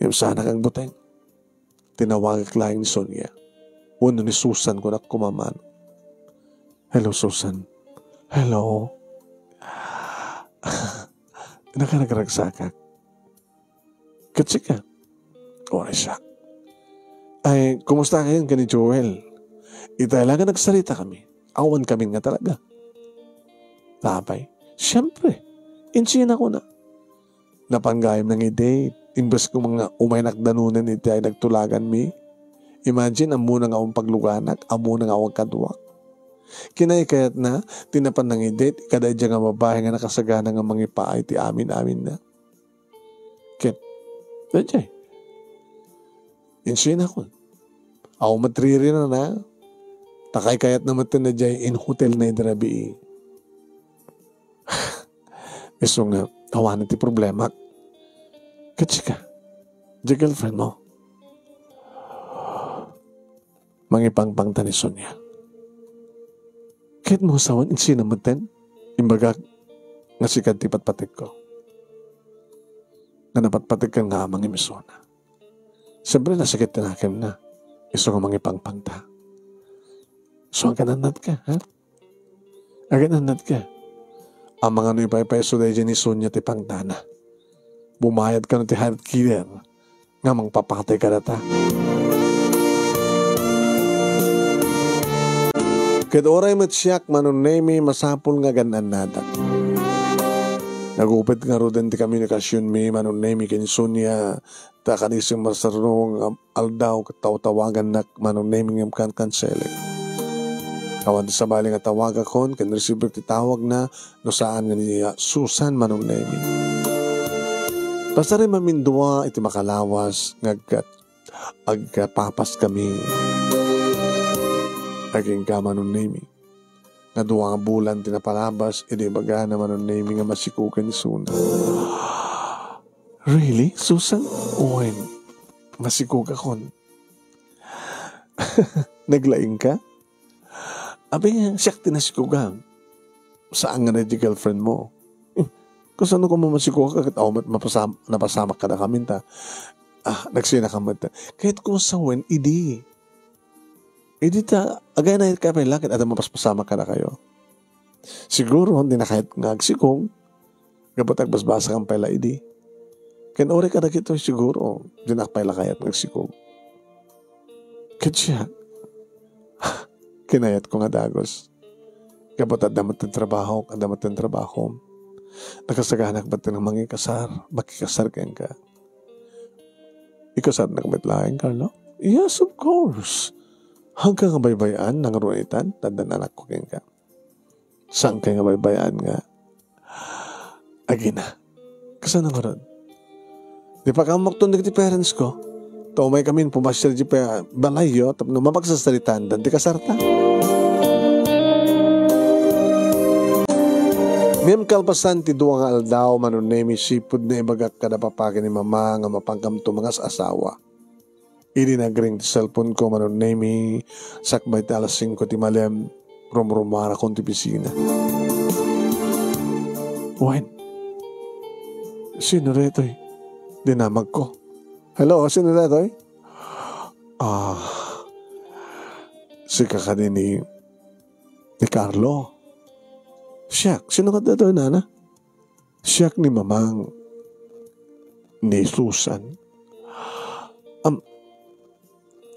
Ngem saanak agbuteng. Tinawagak laeng ni Sonia. Wenno ni Susan, kunak koma man. Hello, Susan. Hello. Nakaragragsakak. Ket sika? Uray siak. Ay, kumusta kayon ken ni Joel? Itay la nga nagsarita kami. Awan kami nga talaga. Apay, siempre. Insina ko na. Napan gayam nang-i-date. Imbes ko nga umaynak danunen iti ay nagtulaganmi. Imagine, ammona nga awan pagluganak, ammona nga awan kaduak. Kinaykayatna, ti napan nang-i-date, kada idiay nga babai nga nakasagana nga mangipaay ti amin-aminna. Ket, daydiay. Insinakon. Aw, matririnana. Ta kaykayatna met ti daydiay in hotel na idi rabii. Isu nga, awanen ti problemak. Ket sika, di girlfriend mo. Mangipangpangta ni Sonia. Ket mo sawen insina metten, imbagak nga sika ti patpategko. Nga napatpategkan nga amang imisuna. Siyempre, nasakit ti nakemna. Isu nga mangipangpangta. So, agannadka, ha? Agannadka. Amangan no ipaypayso daydiay ni Sonia ti pangtana. Bumayad kano ti heart killer nga mangpapatay kadata. Ket uray met siak, Manong Nemy, masapul nga agan-annadak. Nagupit ngaruden ti komunikasionmi, Manong Nemy, ken Sonia, ta kanisim masarno nga aldaw ket tawtawagannak, Manong Nemy, ngem kankanselek. Awan ti sabali nga tawagakon ken resibiek ti tawagna no saan nga ni Susan, Manong Nemy. Pasarem amin dua iti makalawas nga agkat-, agkapapaskami. Agingga, Manong Nemy. Nga dua nga bulan ti napalabas, idi ibagana, Manong Nemy, nga masikog ni Susan. Really, Susan? Wen, masikogakon. Naglaingka? Abi nga, siak ti nasikogak. Saan nga daydiay girlfriend mo? Eh, kasano ka mamasikog ket awan met mapasam-, napasamak kadakamin ta. Ah, nagsinaka met. Kayatkon sawen, idi. Idi ta, agayna ka pay la ket adda mapaspasamak kadakayo. Siguro, dinaka kayat nga agsikog. Gapu ta agbasbasakan pay la idi. Ken uray kadagitoy siguro, dinak pay la kayat nga agsikog. Ket siak, kinayatko nga dagus. Gapu ta adda met ti trabahok, adda met ti trabahom. Nakasaganak met nga mangikasar, makikasar kenka. Ikasarnak met laeng, Carlo? Yes, of course. Haanka nga baybay-an, nangruna itan, ta adda anakko kenka. Saankay nga baybay-an nga agina. Kasano ngarud? Di pakaammoakton dagiti parents ko. Ta umaykamin pumasiar idiay pa-, balayyo tapno mapagsarsaritaandan ti kasarta. Ngem kalpasan ti dua nga aldaw, Manong Nemy, sipud naibagak kada papa ken ni mama nga mapankamto mangas-asawa. Idi nagring ti cellphone ko, Manong Nemy, sakbay ti alas singko ti malem, rumrumarakon ti opisina. Wen, sino daytoy? Dinamagko. Hello, sino daytoy? Ah, sika kadi ni, ni Carlo? Siak, sino kadi daytoy, nana? Siak ni Mamang. ni Susan. Am,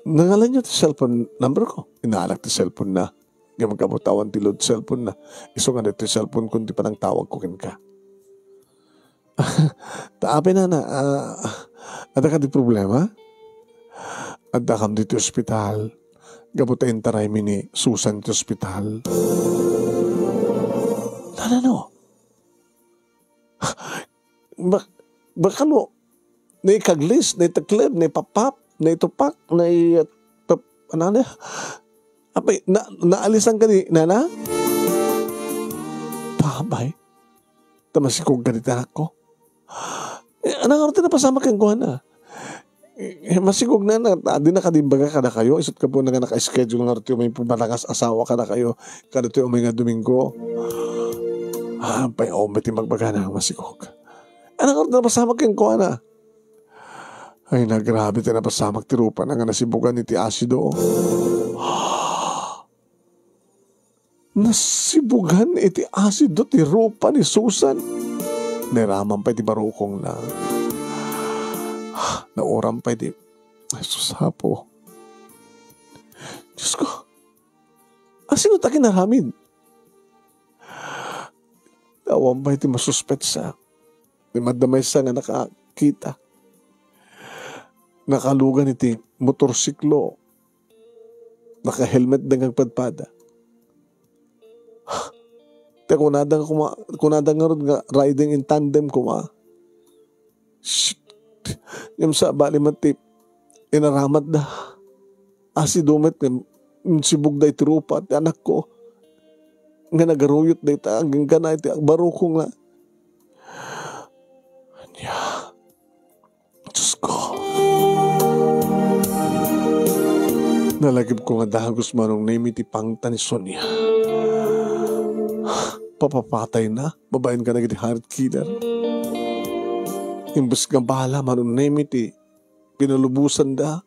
nangalanyo ti cellphone number ko. Inalak ti cellphone na. Ngem gapu ta awan ti load cellphone na. Isu nga ditoy cellphone ko ti panangtawag ko kenka. Ta apay nana, ah, adda ka ti problema? Adda kam ditoy ospital. Gapu ta intaraymi ni Susan ti ospital. Nana no? Bak-, bakano, naikaglis, naitekleb, naipapap, naitupak, nai-, pap-, ano na? Apay, na-, naalisan ka ni nana? Pabay. Ta masikog ka dita, anak ko. Eh, ano nga ti napasamak kenkuana? Eh, masikog na, na, ta, di nakadimbaga kadakayo, isut ka po nga naka-schedule nga ti umay pumarangas asawa kadakayo, kada ti umay nga Domingo. Ah, pay, oh, may timbagbaga na, masikog. Ano nga ti napasamak kenkuana? Ay, nagrabe ti napasamak ti rupa na nga nasibugan iti asido. Nasibugan iti asido ti rupa ni Susan. Nairaman pay ti barukongna. Nauram pay ti, ay, sus, Apo. Diyos ko, asino ta kinaramid? Awan pay ti masuspetsa. Ti madda maysa nga nakakita. Nakalugan iti motorsiklo. Naka-helmet da nga agpadpada. Ti kunada nga kuma-, kunada ngarud nga riding in tandem kuma. Shit. Ngem sa bali met ti inaramatda. Asido met nga insibugda iti rupa ti anakko. Nga nagaruyot dayta agingga iti barukongna. Ania? Diyos ko. Nalagipko nga dagus, Manong Nemi, ti pangta ni Sonia. Papapatayna babaen kadagiti heart killer. Imbes nga bala, Manong Nemi, ti pinalubosanda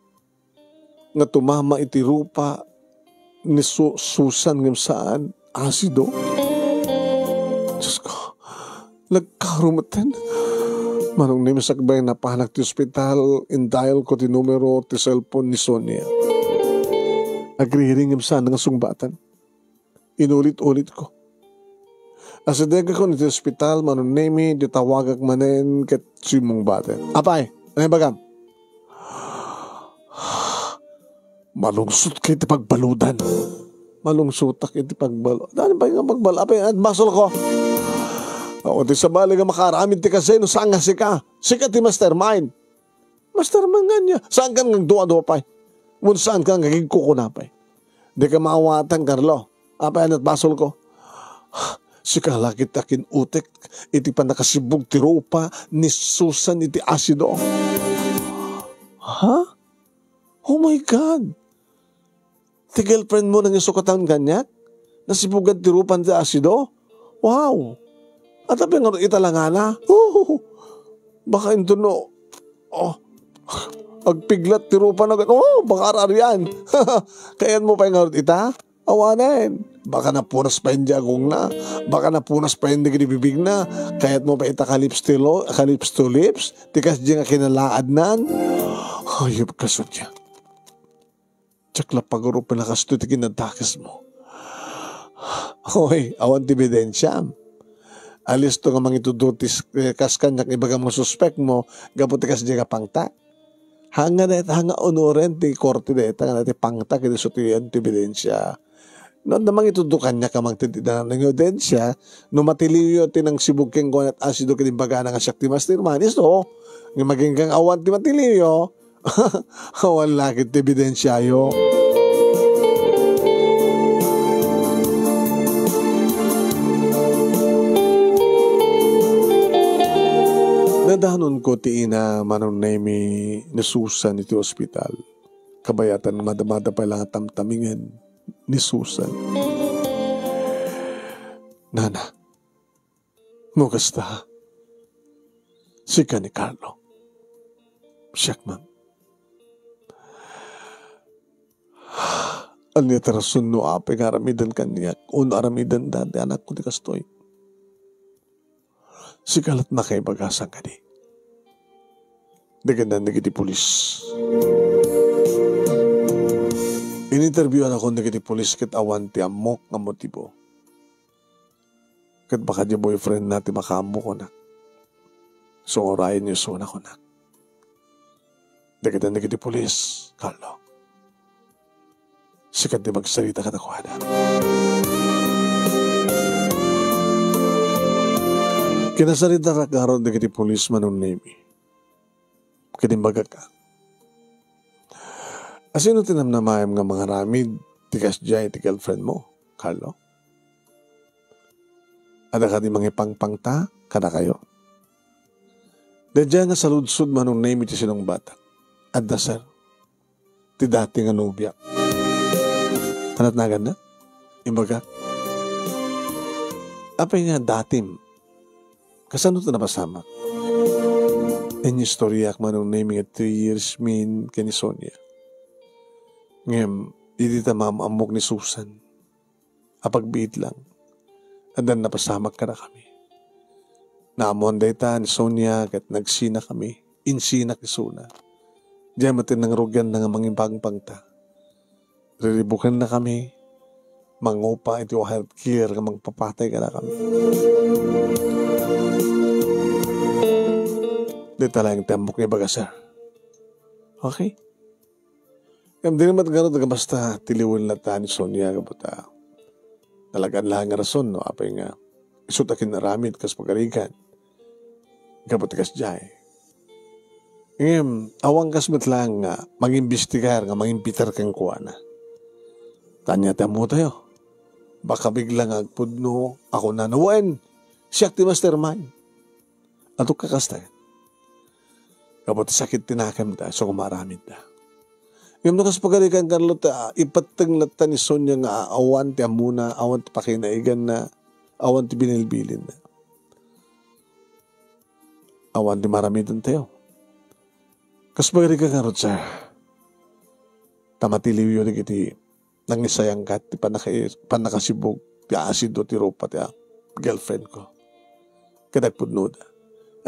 nga tumama iti rupa ni Su-, Susan ngem saan asido. Diyos ko, nagkarumetten. Manong Nemi, sakbay napanak ti ospital, in-dial ko ti numero ti cellphone ni Sonia. Agriring ngem saan nga sungbatan. Inulit-ulit ko. Asidegakon iti ospital, Manong Nemi, di tawagak manen ket simmungbaten. Apay, ano ibagam? Malungsot ka iti pagbaludan. Malungsotak iti pagbalo-, ano ba nga pagbalo-, apay, at basol ko? Oo, ti sabali nga makaaramid ti kasino, saan nga sika? Sika ti mastermind. Mastermind nga ania? Saan ka nga agdua-dua pay? Wen saan ka nga agkukuna pay? Di ka maawatan, Carlo. Apay, ano ti basol ko? Sika la ket ti akin-utek iti pannakasibug ti rupa ni Susan iti asido. Ha? Oh my God! Ti girlfriend mo nangisukatan kaniak? Nasibugan ti rupan ti asido? Wow! At apay nga ita langana? Oh! Baka inton no, oh, agpiglat ti rupa na, oh, baka ar-arian. Kayat mo pay ngarud ita? Awanen. Baka napunas pa indi agongna. Baka napunas pa indi gidi bibigna. Kayat mo pa ita ka lips to lo-, ka lips to lips? Ti kasdi nga kinalaadnan? Hayop ka, Sonia. Diak la pagurupen a kastoy ti kinadakes mo. Hoy, awan ti ebidensiam. Alisto nga mangitudlo ti s-, eh, kas kaniak ibagam nga suspek mo, gapu ti kasdi nga pangta. Hanga dayta, hanga unuren ti korte dayta, nga ti pangta, ket isu ti, yan ti ebidensia. No, adda mangitudlo kaniak nga mangted iti danum nga ebidensia, no matiliwyo ti nangsibug kenkuana ket asido ket imbagana nga siak ti mastermind, isu, nga magingganawan ti matiliwyo, awan la ket ti ebidensiayo. Nadanonko ti ina, Manong Nemi, ni Susan iti ospital. Kabayatan, madamada pay la nga tamtamingen ni Susan. Nana, no kasta, sika ni Carlo. Siak man. Ania ti rason no apay nga aramiden kaniak, o no aramiden da ti anakko ti kastoy? Sika lat makaibaga, saan kadi? Dagiti, dagiti pulis. Ininterviewanakon dagiti pulis ket awan ti ammok nga motibo. Ket baka diay boyfriend na ti makaammo, kunak. Sungurayenyo isuna, kunak. Dagiti, dagiti pulis, Carlo. Sika ti magsarita kadakuada. Kinasaritarak ngarud dagiti pulis, Manong Nemy. Ket imbagak, "Asino ti namnamaem nga mangaramid ti kasdiay ti girlfriend mo, Carlo? Adda kadi mangipangpangta kadakayo?" Daydiay nga saludsod, Manong Nemy, ti sinungbatak. Adda, sir. Ti dati nga nobiak. Ania ti naganna? Imbagak, "Apay nga datim? Kasano ti napasamak?" Inistoriaak, Manong Nemy, nga three years min ken ni Sonia. Ngem, idi ta maam-ammok ni Susan, apagbiit lang, addan napasamak kadakami. Naammoan dayta ni Sonia ket nagsinakami. Insinak isuna. Diay met ti nangrugianna nga mangipangpangta. Riribukennakami, mangupa iti healthcare nga mangpapatay kadakami. Dayta laeng ti ammok nga ibaga, sir. Okay? Ngem dina met ngarud nga basta tiliwen latta ni Sonia gapu ta nalagan laeng nga rason no apay nga isu ti kin-aramid kas pagarigan gapu ti kasdiay. Ngem awan kas met laeng nga mangimbestigar nga mangimbitar kenkuana. Ta ania ti ammotayo? Baka bigla nga agpudno a kunana, "Wen, siak ti mastermind." Adu ka kasta. Gapu ti sakit ti nakemda, isu nga maaramidda. Ngem no kas pagarigan, Carlo, ta ipetteng latta ni Sonia nga awan ti ammona, awan ti pakinaiganna, awan ti binilbilinna. Awan ti maaramidentayo. Kas pagarigan ngarud, sir, ta matiliwyo dagiti nangisayangkat ti pannaka-, pannakasibug ti asido ti rupa ti, ah, girlfriend ko. Ket agpudnoda.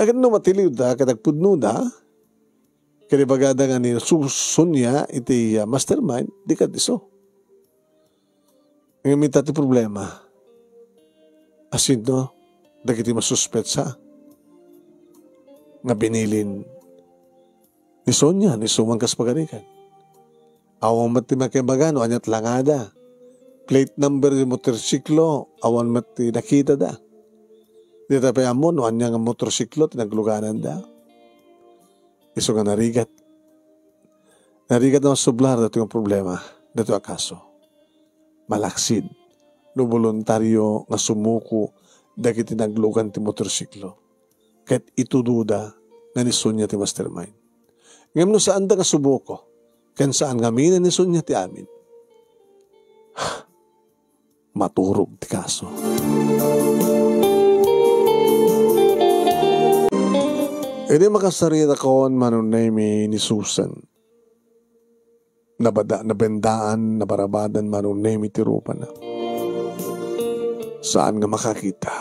Ket no matiliwda ket agpudnoda, ket ibagada nga ni Su-, Sonia iti, ah, mastermind, di ket isu. Ngem ita ti problema. Asino dagiti masuspetsa nga binilin ni Sonia, ni Susan kas pagarigan. Awan met ti makibaga no ania ti langada. Plate number ti motorsiklo, awan met ti nakitada. Dita pay ammo no ania nga motorsiklo ti naglugananda. Isu nga narigat. Narigat nga masublar daytoy nga problema, daytoy a kaso. Malaksid no boluntario nga sumuko dagiti naglugan ti motorsiklo ket itudoda nga ni Sonia ti mastermind. Ngem no saanda nga sumuko, ken saan ngamin a ni Sonia ti amin, maturog ti kaso. Idi makasaritakon, Manong Nemy, ni Susan, nabada-, nabendaan, nabarabadan, Manong Nemy, ti rupana. Saan nga makakita.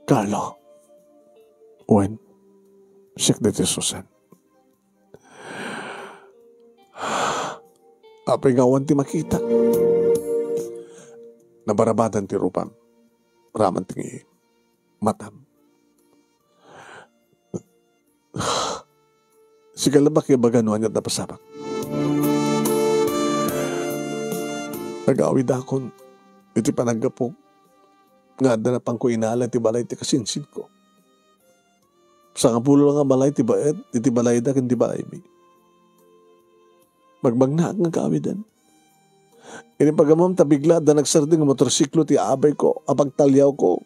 Carlo. Wen, siak daytoy, Susan. Apay nga awan ti makita. Nabarabadan ti rupam. Raman ti matam. Sika laeng ti ibaga no ania ti napasamak. Nagawidakon iti panaggapu nga adda napanko inala iti balay ti kasinsinko. Sangapulo nga balay ti baet iti balayda ken ti balaymi. Magbagnaak nga agawiden. Idi pagammem ta bigla adda nagsardeng nga motorsiklo ti abayko a pagtaliawko.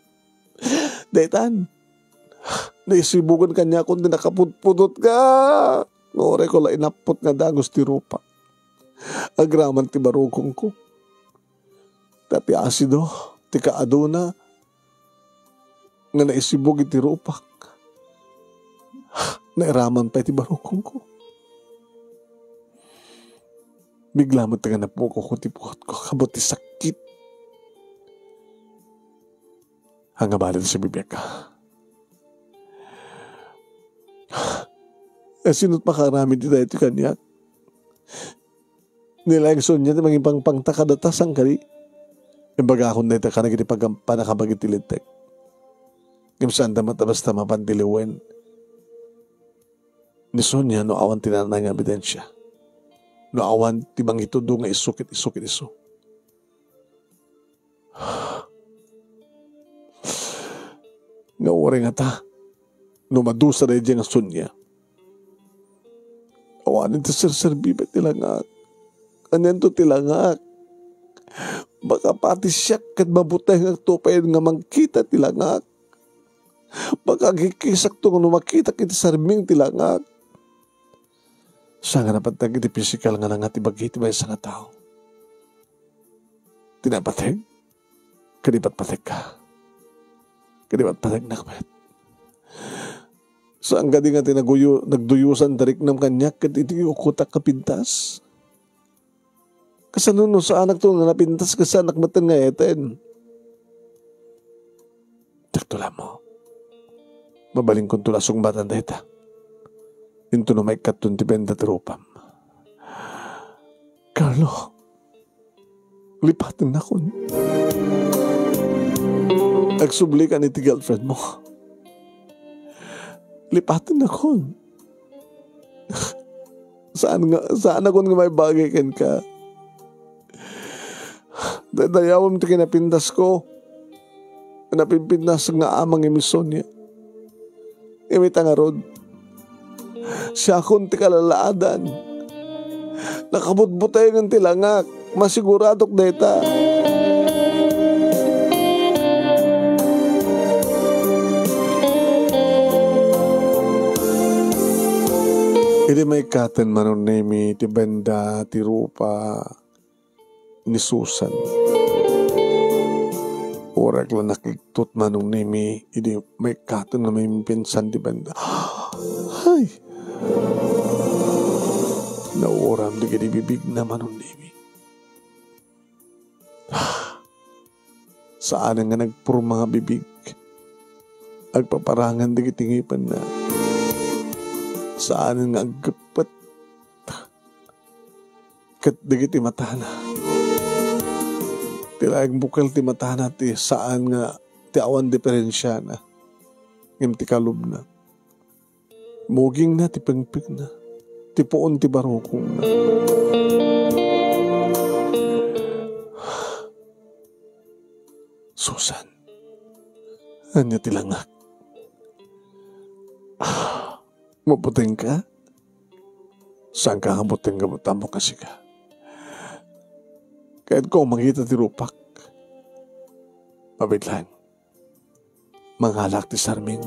Daytan, naisibugan kaniakon ti nakapudpudot nga, nga urayko la inappot nga dagus ti rupa. Agraman ti barukongko. Ta ti asido ti kaaduna nga naisibug iti rupak, nairaman pay ti barukongko. Bigla met nga napukawko ti puotko, kabut ti sakit. Ania balet sa bibiag ka? Sino't makaaramid iti daytoy kaniak? Ni laeng Sonia ti mangipangpangta kadata, saan kadi? Imbagakon dayta kadagiti pagam-, pannakabagi ti Linteg. Ngem saanda met a basta mapan ti liwen ni Sonia no awan ti nanay nga ebidensia. No awan ti mangitudo nga isu ket isu ket isu. Nga uray ngata, no madusa daydiay nga Sonia, awanen ti serserbi met ti langak. Anianto ti langak? Baka pati siak ket mabutengakto pay nga mangkita ti langak. Baka agkikkisakto no makitak iti sarming ti langak. Saan nga napateg iti pisikal nga langak ti bagi ti maysa nga tao. Ti napateg, kadi patpategka. Kadi patpategnak met. Saan kadi nga ti naguyo-, nagduyosan ti riknam kaniak ket iti ukutak nga pintas? Kasano no saanakto nga napintas ket saanak metten nga eten? Diakto la ammo. Mabalinkonto la a sungbatan dayta. Intono maikkaton ti benda ti rupam. Carlo, lipatennakon. Agsublikan iti girlfriend mo. Lipatennakon. Saan nga, saanakon nga maibagi kenka. Daydayawem ti kinapintasko. Napinpintas nga amang ni Sonia. Iti ngarud, siakon ti kalalaadan. Nakabutbutengen ti langak. Masiguradok dayta. Idi maikkaten, Manong Nemi, ti benda ti rupa ni Susan, uray la nakigtot, Manong Nemi, idi maikkaten nga maipinsan ti benda. Ay! Nauram dagiti bibigna, Manong Nemi. Saanen nga nagporma nga bibig. Agpaparangan dagiti ngipenna. Saanen nga aggeppet ket dagiti matana. Ti laeng bukel ti matana ti saan nga ti awan diferensiana. Ngem ti kalubna. Mugingna ti pengpengna, ti puon ti barukongna. Susan, ania ti langak? Mabutengka? Saanka nga buteng nga butang mo kasika? Kayatko a makita ti rupak. Mabitlang. Mangalak ti sarming.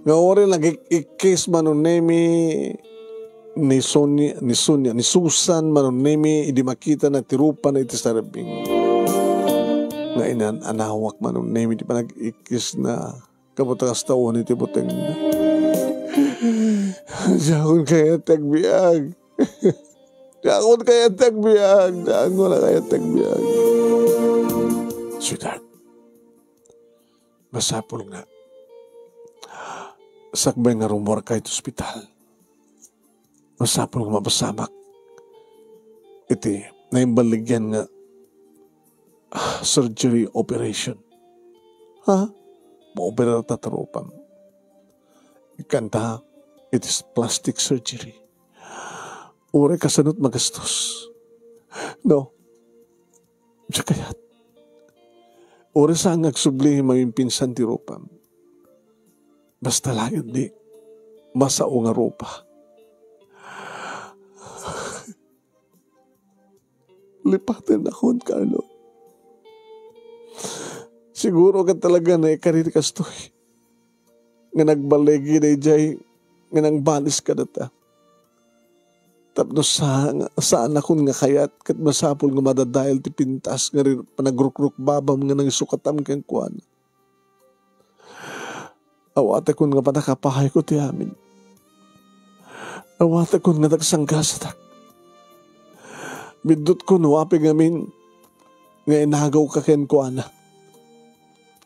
Nga uray nagik-ikkis, Manong Nemi, ni Sonia, ni Sonia, ni Susan, Manong Nemi, idi makitana ti rupana iti sarming. Nga inan-anawak, Manong Nemi, ti panag-ikkisna. Kabuteng kasta wen iti butengna. Diakon kayat ti agbiag. Diakon kayat ti agbiag. Diakon kayat ti agbiag. Sweetheart, masapul nga sakbay nga rumuarka iti ospital, masapul nga mapasamak iti naimballigian nga, ah, surgery operation. Ha? Maoperarta ti rupam. Ikkanta, it is plastic surgery. Uray kasano't magastos. No. Diak kayat. Uray saan nga agsubli nga maipinsan ti rupam. Basta laeng di masao nga rupa. Lipatennakon, Carlo. Siguro ket talaga naikari ti kastoy nga nagballigi daydiay nga nangbalis kadata. Tapno sa-, saanakon nga kayat ket masapul nga madadael ti pintas nga ri-, panagrukrukbabam nga nangisukatam kenkuana. Awatekon nga panakapahayko ti amin. Awatekon nga nagsanggasatak. Biddutkon no apay ngamin nga inagawka kenkuana.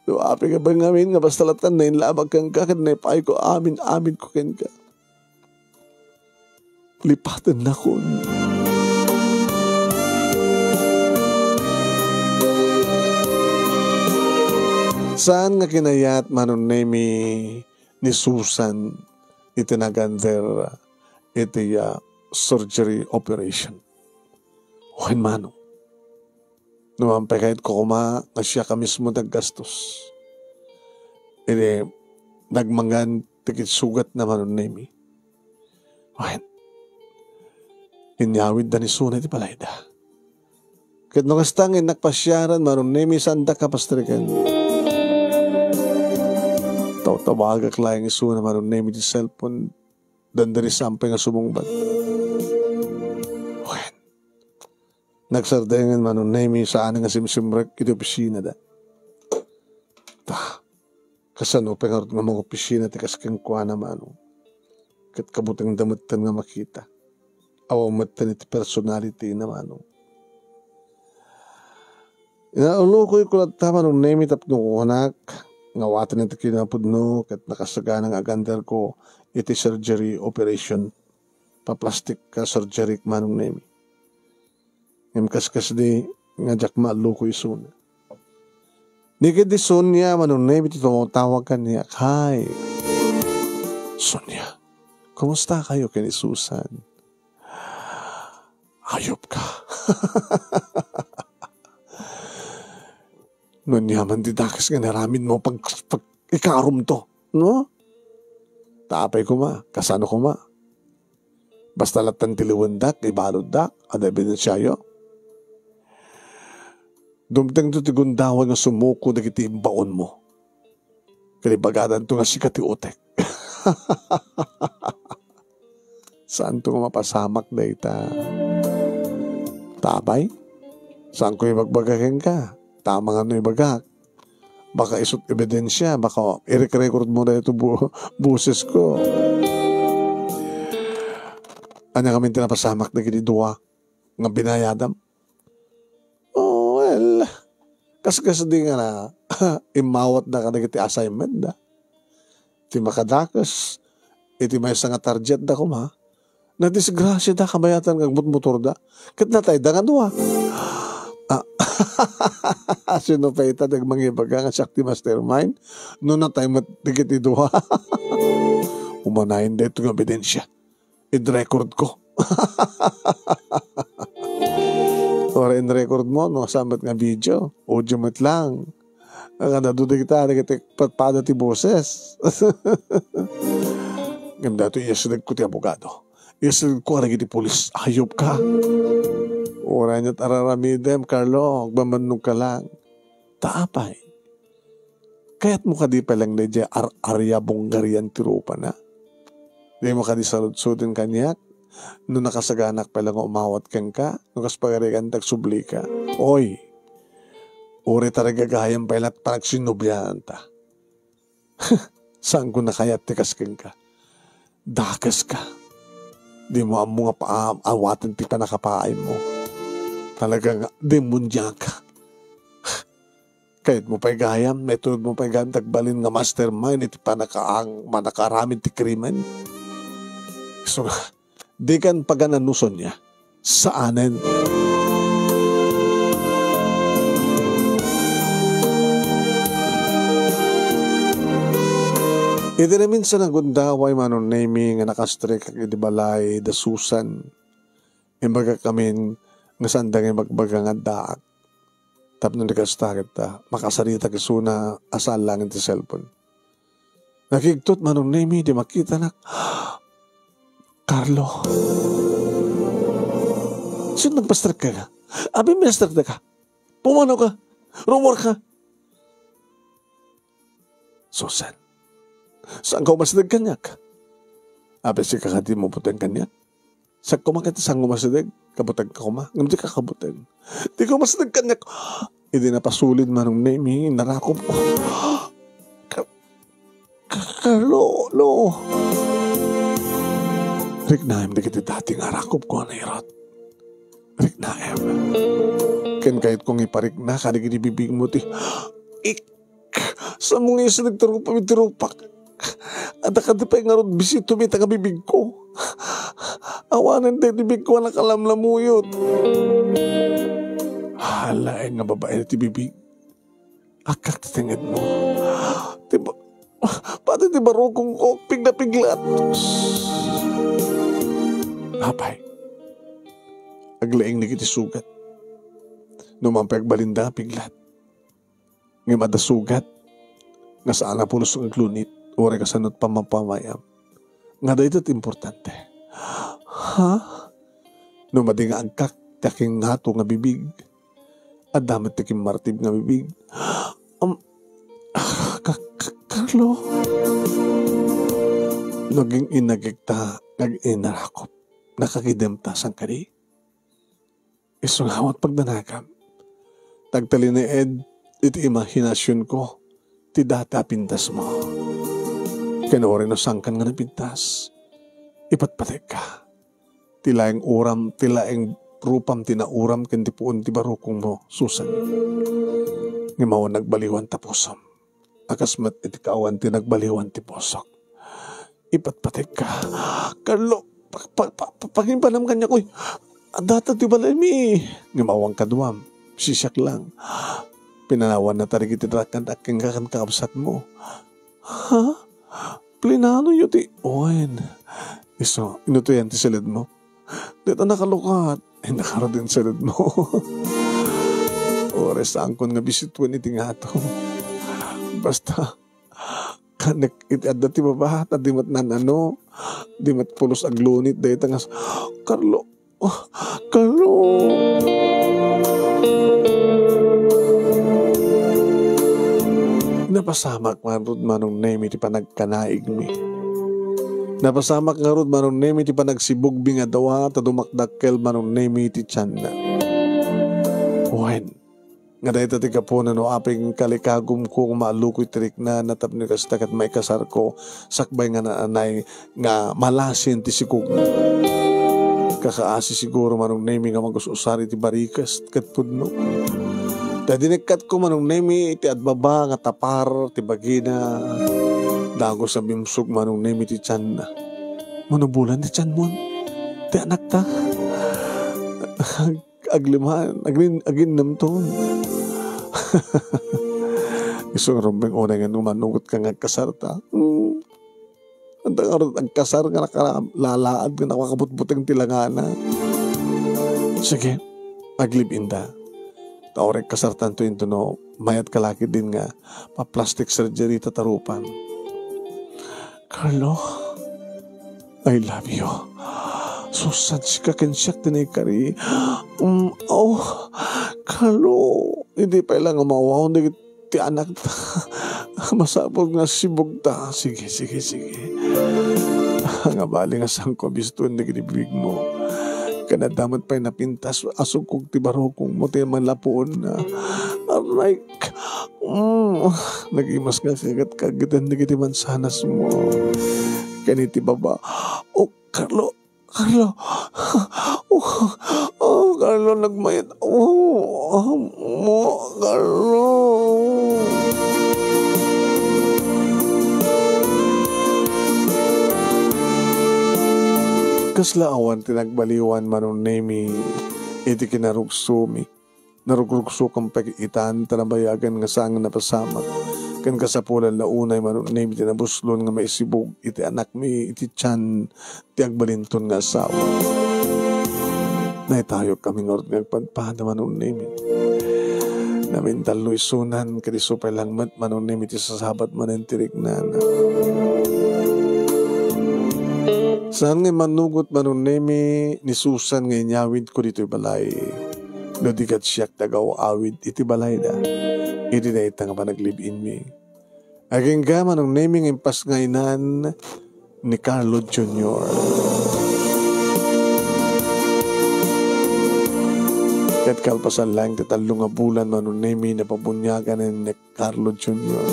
No apay nga Benjamin nga basta latta nainlabak kenka ket naipayko amin-amin ko kenka. Lipatennakon. Saan nga kinayat, Manong Nemi, ni Susan iti nag-under iti, ah, surgery operation. Wen, Manong. No apay kayatko koma nga siak a mismo ti aggastos. Idi nagmanggan ti kisugatna, Manong Nemi. Wen, inyawidda ni Suna iti balayda. Ket no kasta nga innak pasiaren, Manong Nemi, saandak a pastreken. Tawtawagak laeng isuna, Manong Nemi, ti cellphone, dandani sampay nga sumungbat. Wen, nagsardengen, Manong Nemi, saan nga simsimrek iti opisinada. Ta, kasano pay ngarud nga mangopisina ti kas kenkuana, Manong? Ket kabutengda metten nga makita. Awan metten iti personality na, Manong. Inaulukoyko latta, Manong Nemi, tapno kunak nga awaten iti kinapudno ket nakasagana nga aganderko iti surgery operation. Paplastik ka surgery, Manong Nemi. Ngem kaskasdi nga diak maalluko isuna. Ni ketdi Sonia, Manong Nemi, ti tumatawag kaniak. Hi. Sonia, kumusta kayo ken ni Susan? Ayop ka. No ania man ti dakes nga naramid mo pag, pag ikarumto, no? Ta apay koma, kasano koma? Basta lattan ti liwendak, ibaluddak, adda ebidensiayo. Dumtengto ti gundaway nga sumuko dagiti imbaonmo. Ket ibagadanto nga sika ti utek. Saanto nga mapasamak dayta. Ta apay? Saanko ibagbaga kenka. Ta amangan no ibagak, baka isu't ebidensia, baka irek-record mo dayto bo-, bosesko. Ania ngamin ti napasamak dagiti dua nga binayadam? Oh, well, kaskasdi nga na, immawatda kadagiti assignmentda. Ti makadakes iti maysa nga targetda koma, nadisgrasiada kabayatan nga agmutmotorda. Ket natayda nga dua. Ah, sino pay ita ti agmangibaga nga siak ti mastermind? No natay met dagiti dua. Umanayen daytoy nga ebidensia. In-record ko. Ora in-record mo, no, saan met nga video? Audio met lang. Nga naduding ta, dagiti padpada ti boses. Ngem daytoy iyasidegko ti abogado. Iyasidegko kadagiti pulis. Ayop ka. Uray niya't araramidem, Carlo, agbambannog ka lang. Ta apay? Kayatmo kadi pay lang daydiay ar-, aria bungarian ti rupana? Dimo kadi saludsoden kaniak? No nakasaganak pay lang nga umawat kenka, no kas pagarigan ti agsublika. Oy! Uray tarigagayam pay la't panagsinnubliaanta. Saanko nga kayat ti kas kenka. Dakeska. Dimo ammo nga pa-, awaten ti pannakapaaymo. Talaga nga, demoniaka. Kayatmo pay gayam, maitudmo pay gayam ti agbalin nga mastermind iti pannakaang-, pannakaaramid ti krimen. Isu nga, dikan pagananuson niya. Saanen. Iti naminsan a gundaway, Manong Nemi, nga nakastrek iti balay da Susan, imbagak amin nga saanda nga ibagbaga nga addaak. Tapno di kasta ket, ah, makasaritak isuna a saan laeng ti cellphone. Nakigtot, Manong Nemi, di makitanak. Carlo. Sino nagpastrek ka? Abi, mistrek ka. Pumanaw ka. Rumor ka. Susan. Saan ka umasideg kaniak? Abi, sika kadi mabuteng kaniak? Saan koma ket saan nga umasideg? Kabuteng ka koma? Ngem dika kabuteng. Di ka umasideg kaniak. Idi napasulid, Manong Nemi, narakop ko. Ka-, ka-, Carlo, no. Riknaem dagiti dati nga arakop ko a nairot. Riknaem. Ken kayat kong iparikna kadagiti bibigmo ti, ik-, Saan mo nga isideg ti rupam iti rupak? Adda kadi pay ngarud bisitomi ita nga bibigko? Awanen daytoy bibigko a nakalamlamuyot. Hala, ay nga babaen ti bibig. Akkak ti tengedmo. Ti ba-, pati ti barukongko, pigla-piglat. Apay, aglaing dagiti sugat. No man pay agbalinda nga piglat. Ngem adda sugat nga saan a pulos nga aglunit, uray kasano ti pammapamayam. Nga dayta ti importante. Ha? No madi nga agkak ti akingngato nga bibig, adda met ti kimmartib nga bibig. Am, ka-, ka-, Carlo? No agin-inagikta nga aginarakop, nakagidemta saan kadi? Isu nga awan pagdanagam. Tagtalinaed iti imahinasionko ti data a pintasmo. Ken uray no saankan nga napintas, ipatpategka. Ti laeng uram, ti laeng rupam ti nauram ken ti puon ti barukongmo, Susan. Ngem awan nagbaliwan ta pusom. A kas met iti kaawan ti nagbaliwan ti pusok. Ipatpategka. Carlo, pa-, pa-, pa-, pa-, pangimpanam kaniak, uy. Adda ta ti balaymi. Ngem awan kaduam. Sisiak lang. Pinanawanna ta dagiti drakkan a kenka ken kakabsatmo. Ha? Plinanoyo ti, wen. Isu, inutoyan ti saledmo. Dita nakalukat. Ay, nakarudin saledmo. Uray saankon nga bisituen iti ngato. Basta, kanek iti adda ti baba, ta di met nan-ano, di met pulos aglunit, dayta nga s-, Carlo, oh, Carlo. Napasamak ngarud Manong Nemi ti panagkanaigmi. Napasamak ngarud Manong Nemi ti panagsibugmi nga dua, ta dumakdakkel Manong Nemi ti tianna. Wen, nga dayta ti gapuna no apay nga kalikagumko nga maalukoy ti riknana tapno kasta ket maikasarko sakbay nga naanay nga malasin ti sikog. Kakaasi siguro Manong Nemi nga magus-usar iti barikes ket pudno. Ta dinikkatko Manong Nemi iti agbaba nga tapar ti bagina. Dagus a bimsog Manong Nemi ti tianna. Manubolan ti tianmon. Ti anakta. Agliman, agin-, aginnemton. Isu nga rumbeng unay nga numanugot ka nga agkasarta. Hmm. Anta ngarud agkasar nga nakalalaad nga nakakabutbuteng ti langana. Sige, aglive-inda. Ta uray kasartanto intono mayat ka lakidin nga pa-plastic surgery ta tarupan. Carlo, I love you. Susan, sika ken siak ti naikari. Um, oh, Carlo, idi pay lang nga maawaon dagiti ti anakta. Masapul nga sibugta. Sige, sige, sige. Nga bali nga sangko bistuen dagiti bibigmo. Ken adda met pay napintas a sugkog ti barukongmo ti manlapuonna. Aray, mm, nagimas nga kagat-kagiten dagiti mansanasmo. Ken iti baba, oh, Carlo, Carlo. Oh, oh, Carlo, nagmayat. Oh, amo, Carlo. Kasla awan ti nagbaliwan Manong Nemi iti kinarugsomi. Narugrugsokan pay itan ta nabayagan nga saan nga napasamak ken kasapulan la unay Manong Nemi ti nabuslon nga maisibug iti anakmi iti tian ti agbalinton nga asawa. Naitayokkami ngarud nga agpadpada Manong Nemi. Namintallo isunan ket isu pay lang met Manong Nemi ti sasabat manen ti riknana. Saan nga immanugot Manong Nemi ni Susan nga inyawidko ditoy balay. No di ket siak ti agaw-awid iti balayda. Idi dayta nga panaglive-inmi. Agingga Manong Nemi nga impasngaynan ni Carlo Junior. Ket kalpasan laeng ti tallo nga bulan Manong Nemi napabuniagan ni Carlo Junior.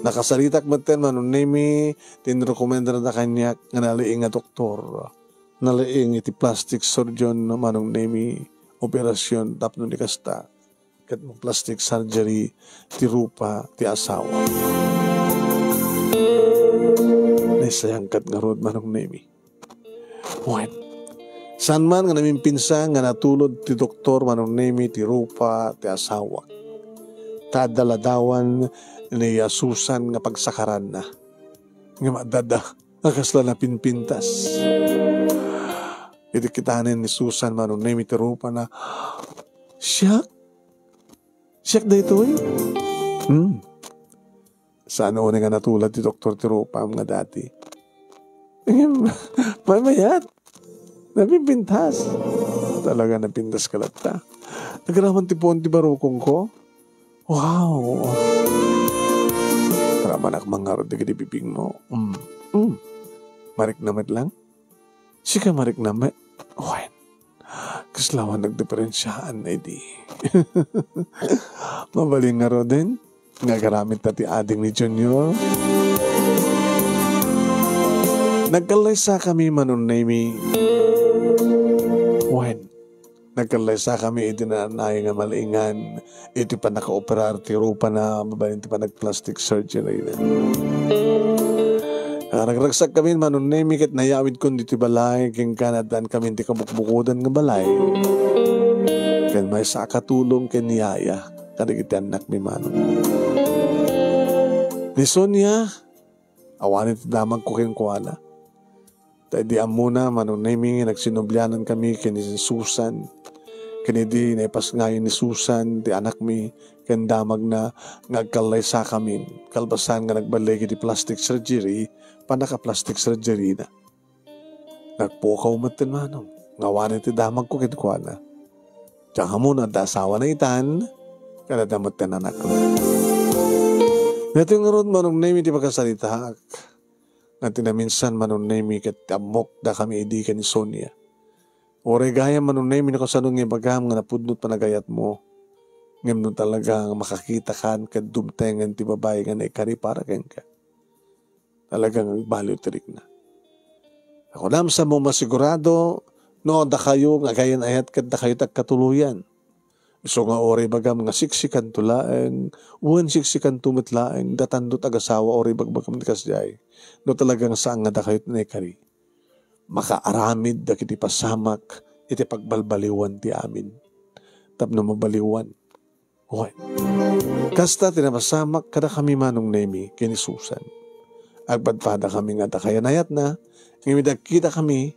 Nakasaritak metten Manong Nemi ti inrekomendada kaniak nga nalaing a doktor. Nalaing iti plastic surgeon Manong Nemi, operasion tapno ni kasta. ket plastic surgery ti rupa ti asawa. Naisayangkat ngarud, Manong Nemi. Wen, saan man nga namimpinsan nga natulod ti doktor, Manong Nemi, ti rupa ti asawak. Ta adda ladawan ni Susan nga pagsakaranna. Ngem adda a kasla napinpintas. Idi kitanen ni Susan, Manong Nemi, ti rupana, "Siak? Siak daytoy?" Hmm. Saan unay nga natulad ti doktor ti rupam nga dati. Ngem, maymayat. Napinpintas. Talaga napintas ka latta. Nagraman ti puon ti barukongko. Wow! Karamanak mangarod dagiti bibingmo. Mm. Mm. Marikna met lang? Sika marikna met? Wen. Kasla awan nagdiferensiaan na idi. Mabalin ngaruden nga agaramid ta ti ading ni Junior. Nagkallaysa kami, Manong Nemi. Wen, nagkallaysa kami iti naanay nga mal-ingan iti pannakaoperar ti rupana babaen ti panagplastic surgery na. Naragragsak kami, Manong Nemi, ket nayawidkon ditoy balay, ken kanadan kami ti kabukbukodan nga balay. Ken maysa a katulong ken ni Yaya, kadagiti annakmi, Manong. Ni Sonia, awan iti damagko kenkuana. Ta idi ammona, Manong Nemi, nagsinublianan kami ken ni Susan. Ken idi naipasngayon ni Susan ti anakmi ken damagna nga agkallaysa kami, kalpasan nga nagballigi ti plastic surgery, pannaka-plastic surgery na. Nagpukaw metten, Manong, nga awan iti damagko kenkuana. Diak ammo no adda asawana itan, ken adda metten anakna. Daytoy ngarud, Manong Nemi, ti pakasaritaak. Nga ti naminsan, Manong Nemi, ket ammok dakami idi ken ni Sonia. Uray gayam, Manong Nemi, no kasano nga ibagam nga napudno ti panagayatmo. Ngem no talaga nga makakitakan ket dumtengen ti babai nga naikari para kenka, talaga nga agbaliw ti rikna. Kunam, saanmo masigurado no dakayo nga agayan-ayat ket dakayo ti agkatuloyan. Isu nga uray ibagam nga siksikanto laeng, wen siksikanto met laeng, datando ti agasawa uray ibagbagam ti kasdiay. No talaga nga saan nga dakayo ti naikari, makaaramid dagiti pasamak iti pagbalbaliwan ti amin. Tapno mabaliwan. Wen. Kasta ti napasamak kadakami, Manong Nemi, ken ni Susan. Agpadpadakami nga dakayan-ayatna, ngem idi agkitakami,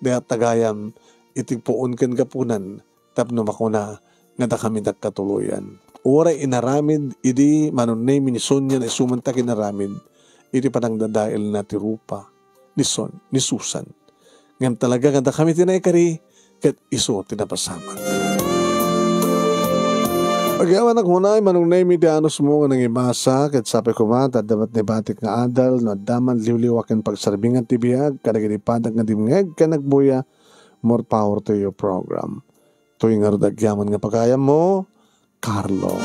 dayta gayam iti puon ken gapunan tapno makuna nga dakami ti agkatuloyan. Uray inaramid idi, Manong Nemi, ni Sonia nga isu man ti aginaramid iti panangdadaelna ti rupa ni Son-, ni Susan. Ngem talaga nga dakami ti naikari ket isu ti napasamak. Agyamanak unay, Manong Nemi, ti anusmo nga nangibasa, ket sapay koma ta adda met naibatik nga adal, no adda man liwliwa ken pagsarbingan ti biag kadagiti padak nga dimngeg ken nagbuya, more power to your program. Toy ngarud agyaman nga pagayammo, Carlo.